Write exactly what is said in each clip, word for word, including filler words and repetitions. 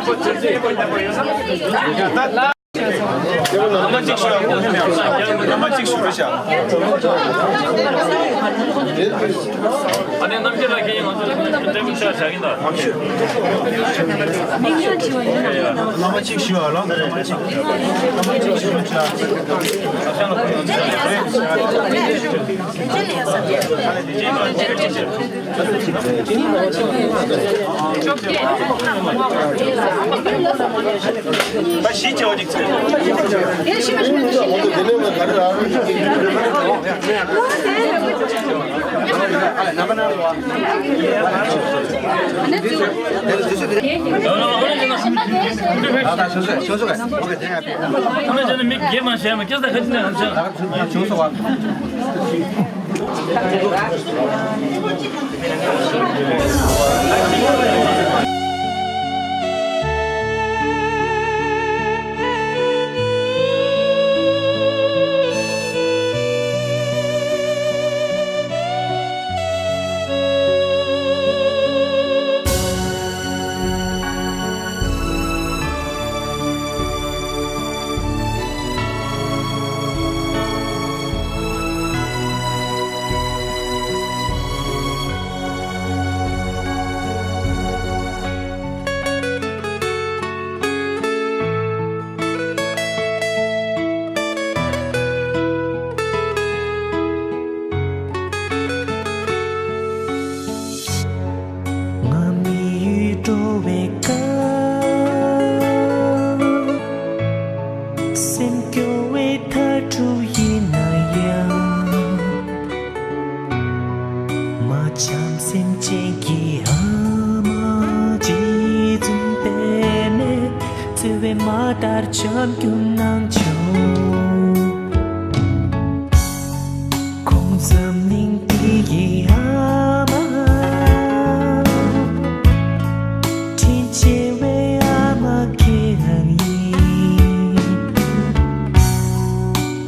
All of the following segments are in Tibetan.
རྣམ་པ་གཅིག་ཞུ། རྣམ་པ་གཅིག་ཞུ་རོགས་བྱ། ཨ་ནི་རྣམ་རྒྱལ་ལགས་ཁྱེད་ཀྱིས་ང་ཚོ་ལ་འགྲེམས་བྱ་བཞག་གིན་ད། རྣམ་པ་གཅིག་ཞུ་ཨ་ལ། རྣམ་པ་གཅིག་ཞུ་རོགས་བྱ། ང་མི་ཡུལ་འགྲོ་བའི་སྐབས། སེམས་སྐྱོ་བའི་ཐ་གྲུ་ཡིན་ན་ཡང་། མ་བྱམས་སེམས་ཅན་གྱི་ཨ་མ་རྗེ་བཙུན་པདྨས་བརྩེ་བའི་མ་ལྟར་བྱམས་སྐྱོང་གནང་ཆོག་ཁོང་འཛམ་གླིང་འདི་ཡི་ཨ་མ། དྲིན་ཆེ་བའི་ཨ་མ་ཁྱེད་རང་ཡིན།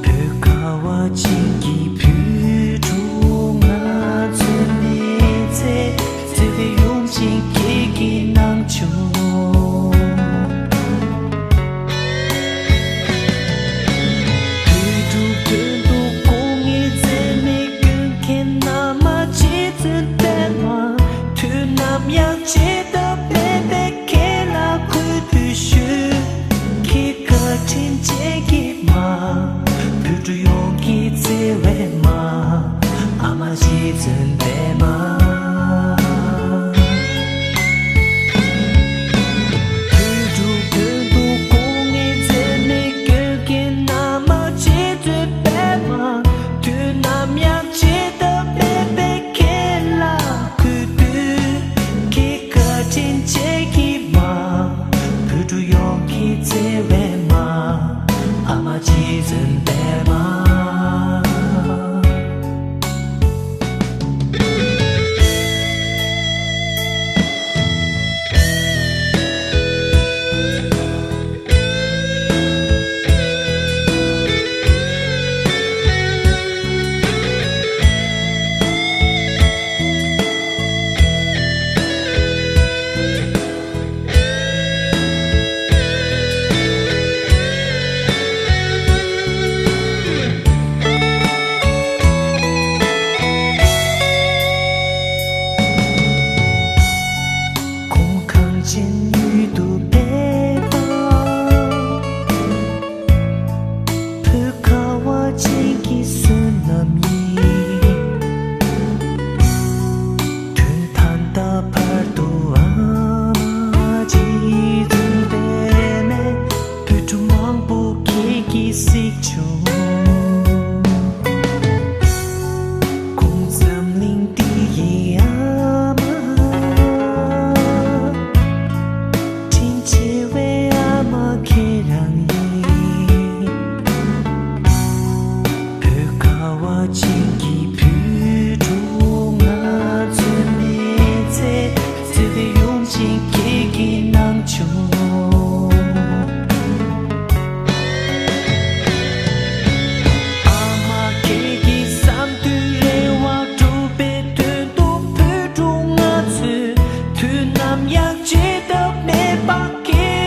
བོད་ཁ་བ་ཅན་གྱི་བོད་ཕྲུག་ང་ཚོའི་མི་ཚེ་བརྩེ་བའི་ཡུམ་ཆེན་ཁྱེད་ཀྱིས་གནང་ཆོག་བོད་ཕྲུག་དོན་དུ་དཀའ་ངལ་འཛེམས་མེད་སྐྱོན་མཁན་ཨ་མ་རྗེ་བཙུན་པདྨ། དུས་ནམ་ཡང་བརྗེད་ཐབས་མེད་པའི་ཁྱེད་ལ་གུས་འདུད་ཞུ། ཁྱེད་བཀའ་དྲིན་ཆེ་གི་མ། བོད་ཕྲུག་ཡོངས་ཀྱི་བརྩེ་བའི་མ། ཨ་མ་རྗེ་བཙུན་པདྨ། བོད་ཕྲུག་དོན་དུ་དཀའ་ངལ་འཛེམས་མེད་སྐྱོན་མཁན་ཨ་མ་རྗེ་བཙུན་པདྨ། དུས་ནམ་ཡང་བརྗེད་ཐབས་མེད་པའི་ཁྱེད་ལ་གུས་འདུད། ཁྱེད་བཀའ་དྲིན་ཆེ་གི་མ། བོད་ཕྲུག་ཡོངས་ཀྱི་བརྩེ་བའི་མ། ཨ་མ་རྗེ་བཙུན་པདྨ། ཁོང་གངས་ཅན་ཡུལ་དུ་སླེབས་པ། བོད་ཁ་བ་ཅན་གྱི་བསོད་ནམས་ཡིན། དུས་ད་ལྟ་བར་དུ་ཨ་མ་རྗེ་བཙུན་པདྨས་བོད་ཕྲུག་མང་པོ་ཁྱེད་ཀྱིས་གཟིགས་བྱུང་། ཁོང་འཛམ་གླིང་འདི་ཡི་ཨ་མ། དྲིན་ཆེ་བའི་ཨ་མ་ཁྱེད་རང་ཡིན། བོད་ཁ་བ་ཅན་གྱི་བོད་ཕྲུག་ང་ཚོའི་མི་ཚེ་བརྩེ་བའི་ཡུམ་ཆེན་ཁྱེད་ཀྱིས་གནང་ཆོག་ཨ་མ་ཁྱེད་ཀྱི་བསམ་དོན་རེ་བ་འགྲུབ་པའི་དོན་དུ་བོད་ཕྲུག་ང་ཚོས་དུས་ནམ་ཡང་བརྗེད་ཐབས་མེད་པ་ཁྱེད་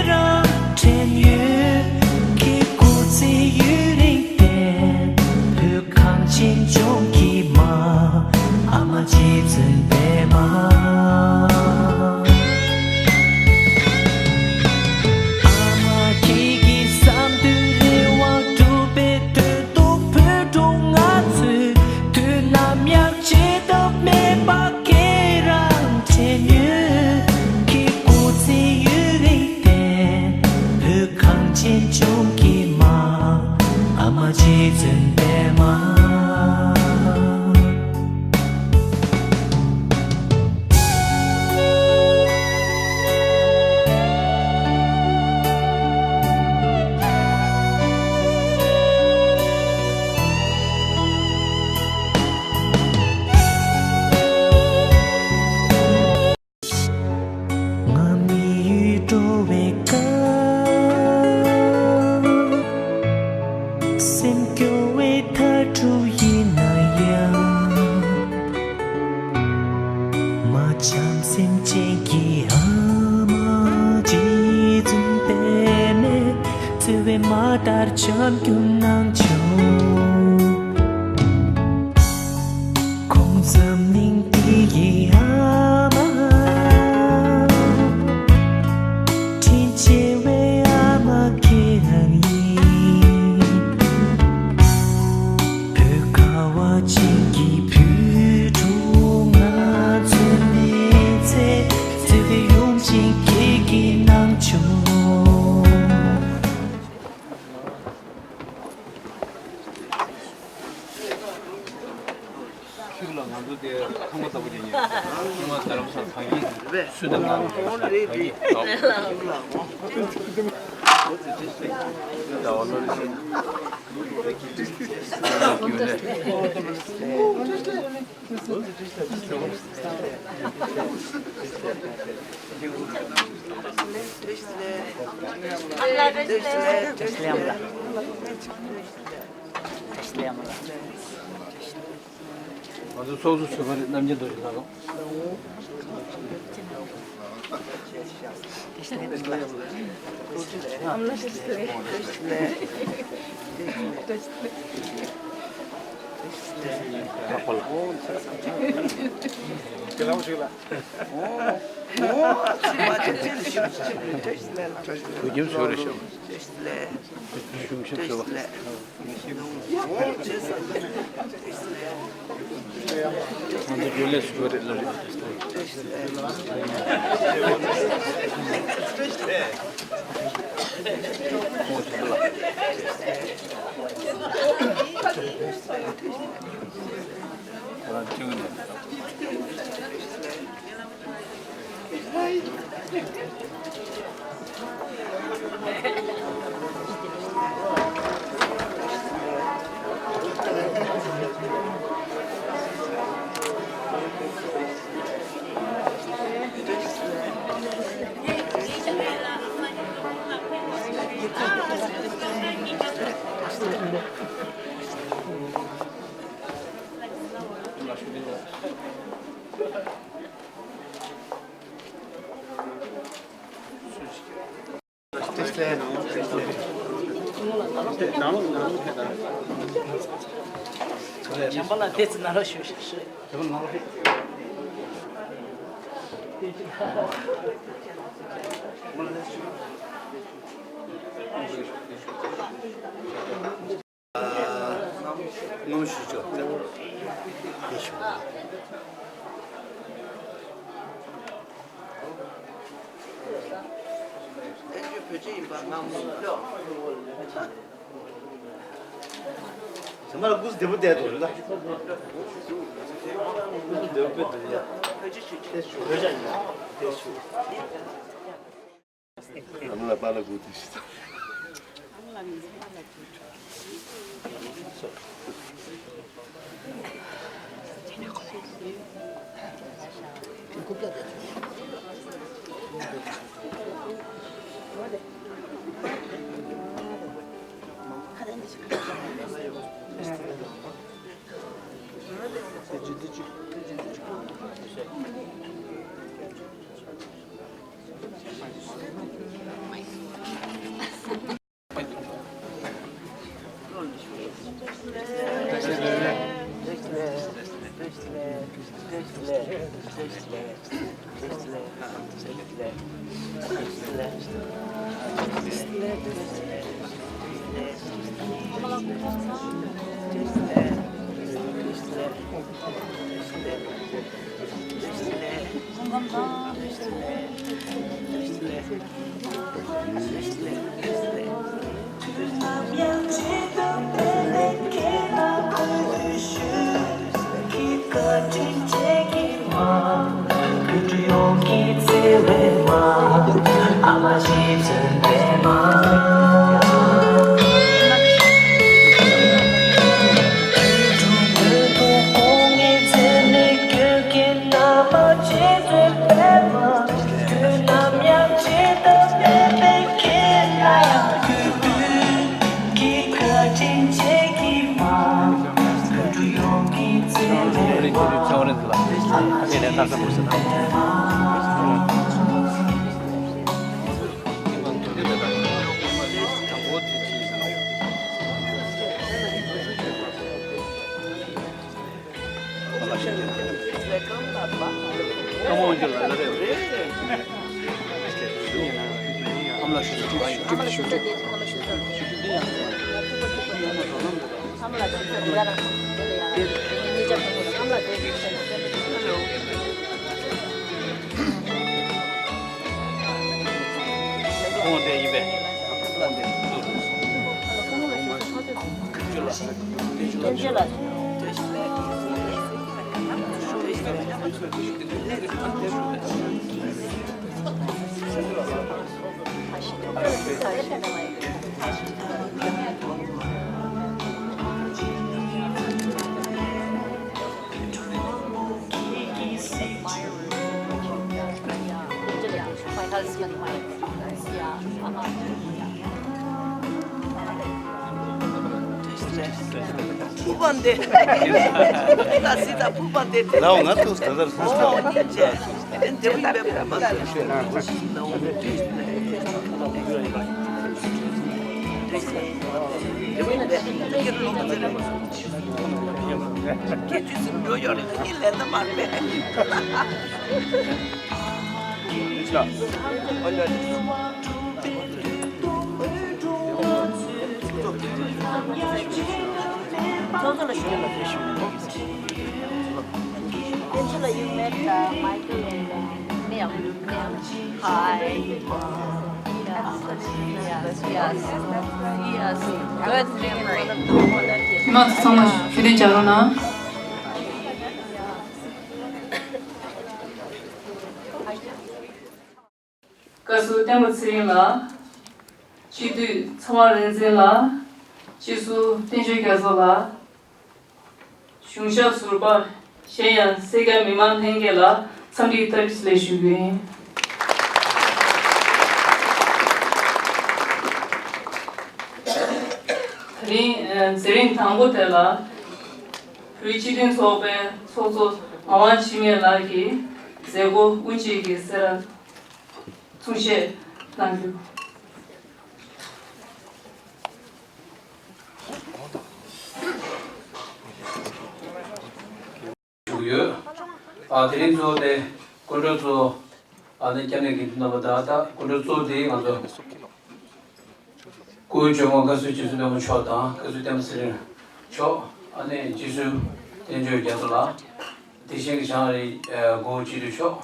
སྐྱོ་བའི་སྐབས། སེམས་སྐྱོ་བའི་མཐའ་དྲུག་ཡིན་ན་ཡང་། མ་བྱམས་སེམས་ཅན་གྱི་ཨ་མ་རྗེ་བཙུན་པདྨས། བརྩེ་བའི་མ་ལྟར་བྱམས་སྐྱོང་གནང་ཆོག། ཁོང་འཛམ་གླིང་འདི་ཡི་ཨ་མ། དྲིན་ཆེ་བའི་ཨ་མ་ཁྱེད་རང་ཡིན། བོད་ཁ་བ་ཅན་གྱི་བུ་ཕྲུག་ང་ཚོའི་མི་ཚེ། བརྩེ་བའི་ཡུམ་ཆེན་ཁྱེད་ཀྱིས་གནང་ཆོག། ཁྱེད་ལ་ང་ཚོ་དེ་ཚང་མ་ལྟ་བུ་ཅན་ཡིན། ཚང་མ་རྡ་རམ་ས་ལ་གང་ཡིན་སུས་དང་གང་ཡིན། ང་ཚོ་ཚོགས་གཙོ་ཟུར་པ་རེད། རྣམ་རྒྱལ་རྡོ་རྗེ་ལགས། གཞན་པ་ལ་དེ་ཚོ་ནང་ལ་ཞུ་ཞུ། ངོམ་ཞུ་ཆོག་ཙམ་དེ་ཞུ། བཙན་བྱོལ་བོད་སྤྱི་ཡིན་པ་ངམ། ཚང་མ་ལ་སྐུ་གཟུགས་བདེ་པོ་བསྡད་འདུག་ལ། སྐུ་གཟུགས་བདེ་པོ་དཔེ་འདུག་ཡ། དེ་ཞུ། དེ་ཞུ། ཨ་མ་ལགས་པཱ་ལགས་སྐུ་ཚེ་ཞིག་ My husband, my, yeah, uh-huh. ཕུ་བ་འདི། ད་སྲིད་ད་ཕུ་བ་འདི། ལའོ་ང་ཚོ་ད་ལྟར་ཨོ་ནི་ཅེ། འདི་བི་པའི་ཕུ་བ་འདི། འདི་བི་པའི་ཁྱེད་ཚོས་འགྲོ་ཡོད་རེད། ངས་ལན་ད་མ་རེད་པས། Angela, you met uh, Michael and uh, Neil. Neil. Hi. Yes, yes, yes. Good memory. ཉི་མ་ཚང་མ་ཞུ་ལན་རྒྱག་རོགས་གནང་། བཀའ་ཟུར་བསྟན་པ་ཚེ་རིང་ལགས། སྤྱི་འཐུས་ཚེ་དབང་རིག་འཛིན་ལགས། སྤྱི་ཟུར་བསྟན་ཆོས་རྒྱ་མཚོ་ལགས། གཞུང་ཞབས་ཟུར་པ་གཞན་ཡང་སེར་སྐྱ་མི་མང་ལྷན་རྒྱས་ལ་འཚམས་འདྲིའི་བཀྲ་ཤིས་བདེ་ལེགས་ཞུ་རྒྱུ་ཡིན། དེ་རིང་མཛད་རིམ་དང་པོ་དེ་ལ་བོད་སྤྱི་མཐུན་ཚོགས་པའི་ཚོགས་གཙོ་ངག་དབང་འཆི་མེད་ལགས་ཀྱིས་མཛད་སྒོ་དབུ་འབྱེད་ཀྱི་སེ་ར་གསུང་བཤད་གནང་རྒྱུ། ཞུ་གི་ཡོད། ཨ་དེ་རིང་གཙོ་བོ་དེ་སྐུ་མགྲོན་གཙོ་བོ་ཨ་ནི་སྐྱབས་གནས་དགེ་འདུན་རྣམ་པ་དང་ད་སྐུ་མགྲོན་གཙོ་བོ་དེ་ང་ཚོ་སྐུའི་ཇོ་མོ་བཀའ་ཟུར་རྗེ་བཙུན་པད་མ་མཆོག་དང་བཀའ་ཟུར་བསྟན་པ་ཚེ་རིང་མཆོག་ཨ་ནི་སྤྱི་ཟུར་བསྟན་ཆོས་རྒྱ་མཚོ་ལགས། དེ་བཞིན་གྱི་བྱང་རི་སྐུ་སྤྱི་འཐུས་མཆོག་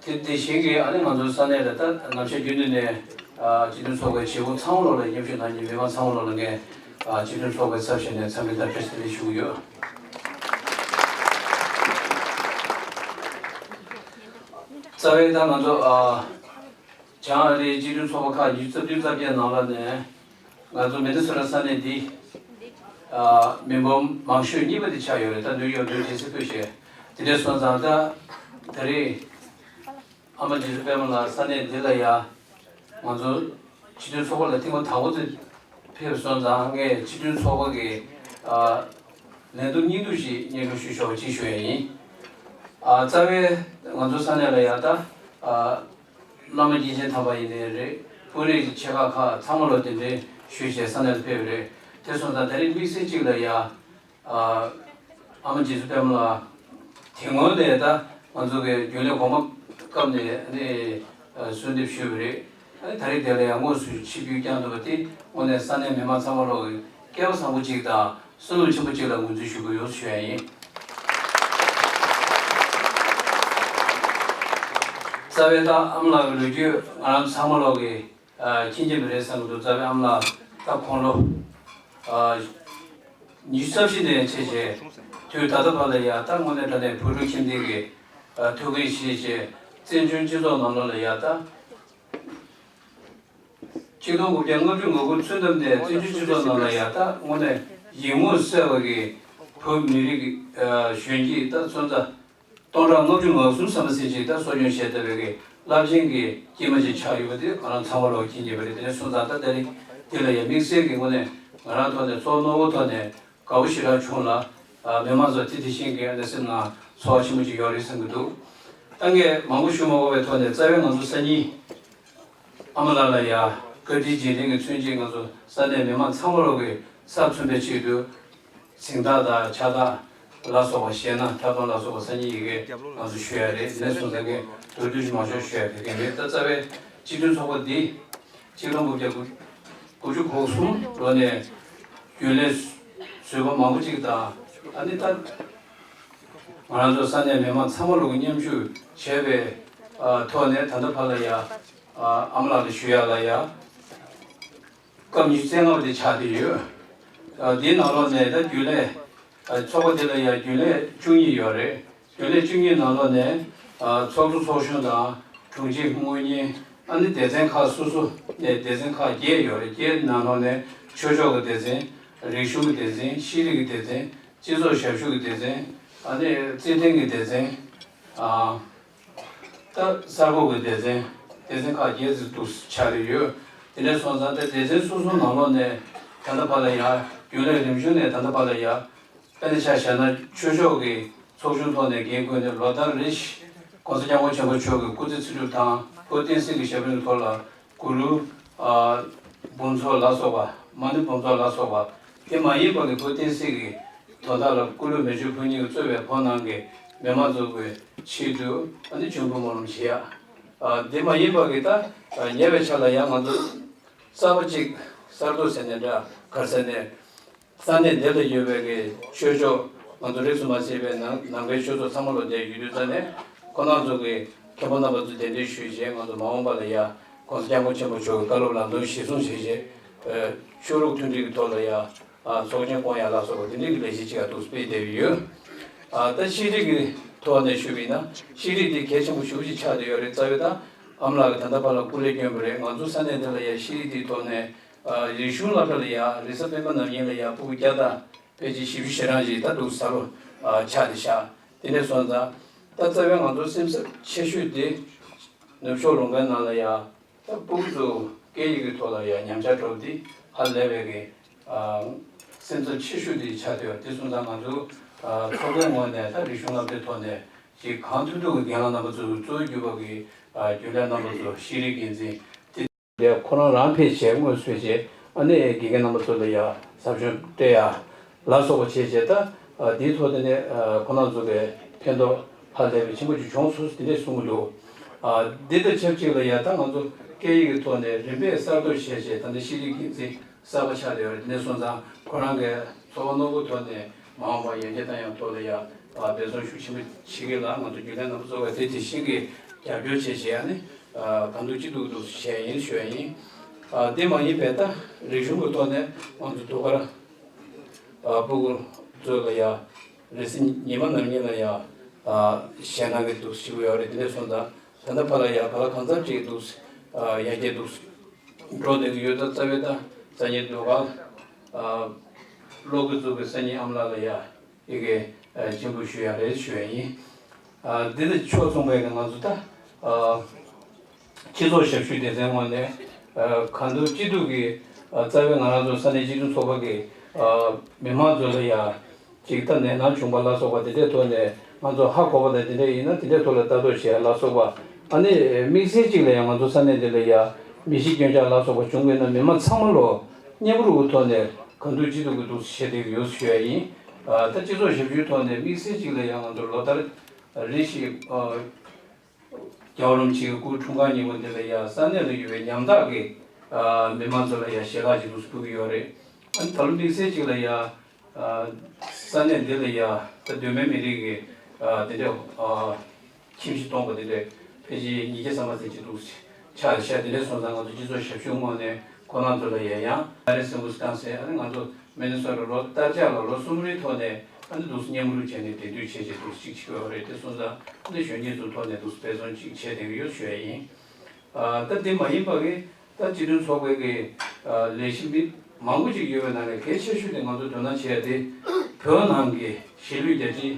དེ་དེ་བཞིན་གྱི་ཨ་ནི་ང་ཚོའི་ས་གནས་ལ་ད་ནམ་ཞག་རྒྱུན་དུ་ནས་ཨ་སྤྱི་མཐུན་ཚོགས་པའི་བྱེད་སྒོ་ཚང་མ་ལོག་ལ་མཉམ་ཞུགས་གནང་མཁན་མི་མང་ཚང་མ་ལོག་ལ་ངས་ཨ་སྤྱི་མཐུན་ཚོགས་པའི་ཚབ་བྱས་ནས་འཚམས་འདྲི་དང་བཀྲ་ཤིས་བདེ་ལེགས་ཞུ་གི་ཡོད། རྩ་བའི་ད་ང་ཚོ་ཨ་བྱང་ཨ་རིའི་སྤྱི་མཐུན་ཚོགས་པ་ཁག་ཉི་ཤུ་རྩ་བདུན་རྩ་བརྒྱད་ནང་ལ་ནས། ང་ཚོ་མི་ནི་སོ་ཊ་ས་གནས་འདི། ཨ་མི་འབོར་མང་ཤོས་གཉིས་པ་དེ་ཆགས་ཡོད་རེད། ད་ནིའུ་ཡོག་ནིའུ་ཇེར་སི་ཕུད་བྱས། དེ་འདྲ་སོང་ཙང་ད་ད་རེས་ཨ་མ་རྗེ་བཙུན་པད་མ་ལགས་ས་གནས་འདི་ལ་ཡ་ང་ཚོ་སྤྱི་མཐུན་ཚོགས་པ་ལ་ཐེངས་མ་དང་པོ་དེ་ཕེབས་སོང་ཙང་ངས་སྤྱི་མཐུན་ཚོགས་པ་གི་ཨ་ལས་འགུལ་སྙིང་བསྡུས་ཤིག་སྙན་སྒྲོན་ཞུ་ཆོག་པ་ཅིག་ཞུ་ཡ་ཡིན། ཨ་རྩ་བའི་ང་ཚོ་ས་གནས་ལ་ཡ་ད་ཨ། བླ་མ་དཀྱིལ་ཆེན་ཐར་པ་ཡིན་ནའི་རེད། དཔོན་རིགས་ཆེ་ཁག་ཁག་ཚང་མ་ལོ་དེ་འདྲའི་ཞུས་བྱས་ས་གནས་ལ་ཕེབས་རེད། དེ་སོང་ཙང་ད་རེས་དམིགས་བསལ་གཅིག་ལ་ཡ། ཨ་མ་རྗེ་བཙུན་པད་མ་ལགས་དེ་སྔོན་ལས་ད་ང་ཚོ་གི་རྒྱུན་ལས་གོང་མ་སྐབས་ནས་ནས་གསོལ་འདེབས་ཞུས་པ་རེད། ད་རེས་དེ་ལ་ཡ་དངོས་སུ་ཆིབས་བསྒྱུར་བསྐྱངས་ཐུབ་པ་དེ་དངོས་གནས་ས་གནས་མི་མང་ཚང་མ་ལོ་གི་སྐལ་བ་བཟང་པོ་གཅིག་དང་། བསོད་ནམས་ཆེན་པོ་གཅིག་ལ་ངོས་འཛིན་ཞུ་གི་ཡོད་ཞུ་ཡ་ཡིན། རྩ་བའི་ད་ཨ་མ་ལགས་ཀྱི་ལོ་རྒྱུས་ང་རང་ཚང་མ་ལོག་གི་མཁྱེན་གྱི་མི་རེད་བསམ་གྱི་འདུག་རྩ་བའི་ཨ་མ་ལགས་ད་དགུང་ལོ་ཉི་ཤུ་རྩ་བཞི་ནས་བྱས་རྗེས་དུས་ད་ལྟ་བར་ལ་ཡ་ད་དངོས་གནས་དྲང་གནས་བོད་ཕྲུག་ཁྱིམ་སྡེ་གི་ཐུགས་འགན་བཞེས་བྱས་བཙན་བྱོལ་སྤྱི་ཚོགས་ནང་ལོགས་ལ་ཡ་ད། ཆིག་སྟོང་དགུ་བརྒྱ་ལྔ་བཅུ་ང་དགུ་ཚུན་ཐམས་ནས་བཙན་བྱོལ་སྤྱི་ཚོགས་ནང་ལ་ཡ་ད་དངོས་གནས་ཡིད་ངོ་གསལ་བ་གི་བོད་མི་རིགས་གཞོན་སྐྱེས་ད་སོན་རྩ་སྟོང་ཕྲག་ལྔ་བཅུ་ང་གསུམ་ཙམ་ཞིག་ཅིག་ད་གསོ་སྐྱོང་བྱས་བསྡད་པའི་གི་རླབས་ཆེན་གྱི་སྐྱེས་མ་ཅིག་ཆགས་ཡོད་པ་དེ་ང་རང་ཚང་མ་ལོག་མཁྱེན་གྱི་ཡོད་པ་རེད། དེ་ནས་སོང་ཙང་ད་དེ་རིང་འདི་ལ་ཡ་དམིགས་བསལ་གྱི་ངོས་ནས་ང་རང་ཐོག་ནས་གཙོ་བོ་རྣོ་བོ་ཐོག་ནས་དགའ་བོ་ཞེ་དྲག་བྱུང་ལ། མི་མང་ཚོ་དེ་དེ་བཞིན་གྱི་ཨ་ནི་སེམས་ནང་ ཚོར་བ་ཆེན་པོ་ཅིག་ཡོད་རེད་བསམ་གྱི་འདུག་ད་ངས་མང་པོ་ཞུ་མ་དགོས་པའི་ཐོག་ནས་རྩ་བའི་ང་ཚོ་སང་ཉིན་ཨ་མ་ལགས་ལ་ཡ་བཀའ་དྲིན་རྗེས་དྲན་གྱི་མཚོན་ཆེད་ང་ཚོ་ས་གནས་མི་མང་ཚང་མ་ལོག་གི་ཚབ་མཚོན་པའི་ཆེད་དུ་གཟེངས་རྟགས་དང་ཕྱག་རྟགས་ལ་སོགས་པ་བཞེས་ན་ཐབ་ཚང་ལ་སོགས་པ་སང་ཉིན་ཡི་གེ་ང་ཚོ་ཞུ་ཡ་རེད། དེ་ནས་སོང་ཙང་ངས་མདོར་བསྡུས་ཤིག་མང་ཤོས་ཞུ་ཡ་དེ་ག་རེད། ད་རྩ་བའི་སྤྱི་མཐུན་ཚོགས་པ་འདི་ཆིག་སྟོང་དགུ་བརྒྱ་དགུ་བཅུ་གོ་གསུམ་ལོ་ནས་རྒྱུན་ལས་བཟོས་པ་མང་པོ་ཅིག་དང་ཨ་ནི་ད། ང་རང་ཚོ་ས་གནས་མི་མང་ཚང་མ་ལོག་མཉམ་ཞུགས་བྱས་པའི་ཨ་ཐོག་ནས་ད་ལྟ་བར་ལ་ཡ་ཨ་ཨ་མ་ལགས་ལ་ཞུ་ཡ་ལ་ཡ་སྐབས་ཉི་ཤུ་རྩ་ལྔ་པ་དེ་ཆགས་བསྡད་ཡོད། ཨ་དེའི་ནང་ལོགས་ནས་ད་རྒྱུན་ལས་ཨ་ཚོགས་པ་དེ་ལ་ཡ་རྒྱུན་ལས་བཅུ་གཉིས་ཡོད་རེད། རྒྱུན་ལས་བཅུ་གཉིས་ནང་ལོགས་ནས་ཨ་ཚོགས་གཙོ་ཚོགས་གཞོན་དང་དྲུང་ཆེ་དངུལ་གཉེར་ཨ་ནི་སྡེ་ཚན་ཁག་སོ་སོ་ནས་སྡེ་ཚན་ཁག་བརྒྱད་ཡོད་རེད། བརྒྱད་ནང་ལོགས་ནས་ཆོས་ཕྱོགས་ཀྱི་སྡེ་ཚན། རིག་གཞུང་གི་སྡེ་ཚན། ཤེས་རིག་གི་སྡེ་ཚན། སྤྱི་ཚོགས་ཞབས་ཞུ་གི་སྡེ་ཚན། ཨ་ནི་རྩེད་འགྲན་གྱི་སྡེ་ཚན། ཨ་ད་གསར་འགོད་ཀྱི་སྡེ་ཚན། སྡེ་ཚན་ཁག་བརྒྱད་ཙམ་འདུག་ཆགས་ཀྱི་ཡོད། དེ་འདྲ་སོང་ཙང་ད་སྡེ་ཚན་སོ་སོའི་ནང་ལོགས་ནས་ད་ལྟ་བར་ལ་ཡ་རྒྱུན་ལས་རིམ་བྱོན་ནས་ད་ལྟ་བར་ལ་ཡ་དཔེར་ན་ཆ་བཞག་ན་ཆོས་ཕྱོགས་ཀྱི་ཚོགས་ཆུང་ཐོག་ནས་འགན་ཁུར་ནས་ལོ་ལྟར་རེ་བཞིན་༸གོང་ས་༸སྐྱབས་མགོན་ཆེན་པོ་མཆོག་གི་སྐུ་ཚེ་ཚེ་སྒྲུབ་དང་བོད་བསྟན་སྲིད་ཀྱི་ཞབས་བརྟན་ཐོག་ལ་གུ་རུ་ཨ་འབུམ་ཚོགས་ལ་སོགས་པ། མ་ཎི་འབུམ་ཚོགས་ལ་སོགས་པ། དེ་མ་ཡིན་པ་གི་བོད་བསྟན་སྲིད་ཀྱི་དོན་དག་ལ་སྐུ་ལུས་མེ་མཆོད་ཕུལ་མཁན་གྱི་གཙོས་པའི་བོད་ནང་གི་མི་མང་ཚོ་གི་ཆེད་དུ་ཨ་ནི་མཆོད་འབུལ་སྨོན་ལམ་བཞེས་ཡ། ཨ་དེ་མ་ཡིན་པ་གི་ད་ཨ་ཉེ་བའི་ཆར་ལ་ཡང་ང་ཚོ་གསར་པ་གཅིག་གསར་གཏོད་ཟེར་ནས་འདྲ་ག་རེ་ཟེར་ནས། ས་གནས་འདི་ལ་ཡོད་པའི་གི་ཆོས་ཕྱོགས་ང་ཚོ་རིས་སུ་མ་ཆད་པའི་ནང་ནང་པའི་ཆོས་ཚོགས་ཚང་མ་ལོག་བསྡད་ཡོད་དུས་ཙ་ནས་ཁོང་རྣམ་ཚོ་གི་མཁན་པོ་རྣམ་པ་ཚོ་གདན་འདྲེན་ཞུས་རྗེས་ང་ཚོ་མ་འོངས་པ་ལ་ཡ་༸གོང་ས་༸སྐྱབས་མགོན་ཆེན་པོ་མཆོག་གི་བཀའ་སློབ་ལམ་སྟོན་གཞིར་བཟུང་བྱས་རྗེས་ཨ་ཆོས་ལུགས་མཐུན་སྒྲིལ་གྱི་ཐོག་ལ་ཡ་ཨ་ཚོགས་ཆེན་བསྐོང་ཡ་ལ་སོགས་པ་དེ་འདྲའི་གི་ལས་གཞི་ཅིག་ཡ་འདུག་སྤེལ་བསྡད་ཡོད། ཨ་ད་ཤེས་རིག་གི་ཐོག་ནས་ཞུས་པ་ཡིན་ན་ཤེས་རིག་དེ་གལ་ཆེན་པོ་ཞེ་པོ་ཅིག་ཆགས་བསྡད་ཡོད་རེད། རྩ་བའི་ད་ཨ་མ་ལགས་ཀྱིས་ད་ལྟ་བར་ལ་སྐུ་ལས་བསྐྱོན་པ་རེད། ང་ཚོ་ས་གནས་འདི་ལ་ཡ་ཤེས་རིག་དེའི་ཐོག་ནས། ཨ་རིག་གཞུང་སློབ་གྲྭ་ལ་ཡ་རེས་གཟའ་སྤེན་པ་ནམ་ཉིན་ལ་ཡ་ཕྲུ་གུ་བརྒྱ་དང་ཕལ་ཆེར་བཞི་བཅུ་ཞེ་གྲངས་ཤིག་ད་འདུག་ཟ་ལོ་ཨ་ཆགས་ཏེ་ཤག་དེ་འདྲ་སོང་ཙང་ད་རྩ་བའི་ང་ཚོ་སེམས་འཚབ་ཆེ་ཤོས་དེ་ནུབ་ཕྱོགས་ལུང་པའི་ནང་ལ་ཡ་ད་ཕྲུ་གུ་ཚོ་སྐད་ཡིག་གི་ཐོག་ལ་ཡ་ཉམས་ཆག་འགྲོ་བ་དེ་ཧ་ལས་པའི་གི་ཨ་སེམས་འཚབ་ཆེ་ཤོས་དེ་ཆགས་བསྡད་ཡོད། དེ་སོང་ཙང་ང་ཚོ་ཨ་ཚོགས་པའི་ངོས་ནས་ད་རིག་གཞུང་སློབ་གྲྭའི་ཐོག་ནས་ཅིག་གང་ཐུབ་ཐུབ་ཀྱི་རྒན་ལགས་རྣམ་པ་ཚོ་གཙོ་བོ་གྱུར་པ་གི་ཨ་རྒྱུན་ལས་རྣམ་པ་ཚོ་ཤེས་རིག་འགན་འཛིན་དེ། ལས་ཁོ་རང་རང་ཕེབས་བྱས་དངོས་སུ་ཕེབས་བྱས་ཨ་ནི་དགེ་རྒན་རྣམ་པ་ཚོ་ལ་ཡ་ཟབ་སྦྱོང་སྤྲད་ཡ་ལ་སོགས་པ་བྱས་བྱས་ད་ཨ་དེའི་ཐོག་དེ་ནས་ཨ་ཁོ་རང་ཚོ་གི་ཕན་ཐོགས་ཧ་ལས་པའི་ཆེན་པོ་ཅིག་བྱུང་སོང་དེ་འདྲས་གསུང་གི་འདུག་ཨ་འདི་དང་ཆབས་ཅིག་ལ་ཡ་ད་ང་ཚོ་སྐད་ཡིག་གི་ཐོག་ནས་རིམ་པས་གསར་གཏོད་བྱས་བྱས་ད་ལྟ་ཤེས་རིག་འགན་འཛིན་གསར་པ་ཆགས་བསྡད་ཡོད་རེད། དེ་འདྲས་སོང་ཙང་ཁོ་རང་གི་ཚོར་བ་རྣོ་པོའི་ཐོག་ནས་མ་འོངས་པར་ཡར་རྒྱས་གཏང་ཡག་ཐོག་ལ་ཡ་ཨ་འབད་བརྩོན་ཤུགས་ཆེན་པོ་བྱེད་ཀྱི་ལ་ང་ཚོ་རྒྱུན་ལས་རྣམ་པ་ཚོ་ག་དེ་དེ་བཞིན་གྱི་རྒྱབ་སྐྱོར་བྱས་བྱས་ཨ་ནི། ཨ་གང་ཐུབ་ཅི་ཐུབ་འདུག་བྱས་ཡིན་ཞུ་ཡ་ཡིན། ཨ་དེ་མ་ཡིན་པའི་ད་རིག་གཞུང་གི་ཐོག་ནས་ང་ཚོ་ཐུགས་ཁར་ཨ་ཕྲུ་གུ་ཚོ་ལ་ཡ་རེས་གཟའ་ཉི་མ་ནམ་ཉིན་ལ་ཡ་ཨ་གཞས་གནང་གི་འདུག་ཞུ་གི་ཡོད་རེད། དེ་འདྲ་སོང་ཙང་ད་ལྟ་བར་ལ་ཡ་བར་ལ་གང་འཚམ་ཅིག་འདུག་ཨ་ཡར་རྒྱས་འདུག་འགྲོ་བསྡད་ཀྱི་ཡོད། ད་རྩ་བའི་ད་རྩ་ཉིན་ཟློས་གར་ཨ་ཀློག་གི་འཛུགས་པའི་སང་ཉིན་ཨ་མ་ལགས་ལ་ཡ། ཡི་གེ་ཨ་སྤྱན་འབུལ་ཞུ་ཡ་རེད་ཞུ་ཡ་ཡིན། ཨ་འདི་ནི་ཕྱོགས་མཚུངས་པའི་ང་ཚོ་ད་ཨ་སྤྱི་ཚོགས་ཞབས་ཞུའི་སྡེ་ཚན་ངོས་ནས་ཨ་གང་ཐུབ་ཅི་ཐུབ་ཀྱིས་ཨ་རྩ་བའི་ང་རང་ཚོ་ས་གནས་སྤྱི་མཐུན་ཚོགས་པ་གི་ཨ་མི་མང་ཚོ་ལ་ཡ་ཅིག་ད་ནད་མནར་བྱུང་པ་ལ་སོགས་པ་དེ་འདྲའི་ཐོག་ནས་ང་ཚོ་ཧ་གོ་བ་དང་དེ་འདྲ་ཡིན་ན་དེ་འདྲའི་ཐོག་ལ་ལྟ་རྟོག་བྱེད་ཡ་ལ་སོགས་པ་ཨ་ནི་དམིགས་བསལ་ཅིག་ལ་ཡང་ང་ཚོ་ས་གནས་འདི་ལ་ཡ་མི་ཤི་སྐྱོན་ཆག་ལ་སོགས་པ་བྱུང་དགོས་ན་མི་མང་ཚང་མ་ལོ། མཉམ་རུབ་ཀྱི་ཐོག་ནས་གང་ཐུབ་ཅི་ཐུབ་ཀྱི་འདུག་བྱེད་བསྡད་ཀྱི་ཡོད་ཞུ་ཡ་ཡིན། ཨ་ད་སྤྱི་ཚོགས་ཞབས་ཞུའི་ཐོག་ནས་དམིགས་བསལ་གཅིག་ལ་ཡང་ང་ཚོ་ལོ་ལྟར་རེ་བཞིན་ཨ་རྒྱལ་བ་རིན་པོ་ཆེའི་སྐུ་འཁྲུངས་སྐར་ཉིན་མོ་འདི་ལ་ཡ་ས་གནས་ལ་ཡོད་པའི་ཉམ་ཐག་གི་ཨ་མི་མང་ཚོ་ལ་ཡ་ཞལ་ལག་ཅིག་འདུག་སེ་ཕུལ་གྱི་ཡོད་རེད། ཨ་ནི་ད་ལོ་དམིགས་བསལ་གཅིག་ལ་ཡ། ཨ་ས་གནས་འདི་ལ་ཡ་ད་གདོད་མའི་མི་རིགས་ཀྱི་ཨ་དེ་འདྲ་ཨ་ཁྱིམ་གཞིས་སྟོང་པ་དེ་འདྲ་ཕལ་ཆེར་ཉིས་བརྒྱ་ཙམ་མ་ཟིན་གྱི་འདུག་ཆགས་ཤག་དེ་འདྲ་སོང་ཙང་ང་ཚོ་སྤྱི་ཚོགས་ཞབས་ཞུ་ངོས་ནས་ཁོང་རྣམ་ཚོ་ལ་ཡ་ཡང་ཨ་རི་སིན་བུ་སི་ཀོན་སིན་ཨ་ནི་ང་ཚོ་མི་ནི་སོ་ཊ་ལོ་ལྟར་ཆགས་ལ་ལོ་གསུམ་རེའི་ཐོག་ནས་ཨ་ནི་འདུག་སེ་མཉམ་རུབ་བྱས་ནས་དེ་དུས་བྱས་བྱས་འདུག་སེ་ཅིག་བྱེད་ཀྱི་ཡོད་རེད། དེ་སོང་ཙང་ཨ་ནི་གཞོན་སྐྱེས་ཚོའི་ཐོག་ནས་འདུག་སེ་འབད་བརྩོན་ཅིག་བྱས་བསྡད་ཀྱི་ཡོད་ཞུ་ཡ་ཡིན། ཨ་ད་དེ་མ་ཡིན་པ་གི་ད་སྤྱི་མཐུན་ཚོགས་པའི་གི་ཨ་ལས་གཞི་མི་མང་པོ་ཅིག་ཡོད་པའི་ནང་ནས་གལ་ཆེ་ཤོས་དེ་ང་ཚོ་དོ་སྣང་བྱེད་ཡ་དེ་བོད་ནང་གི་གཞིས་ལུས་རྒྱ་ཆེའི་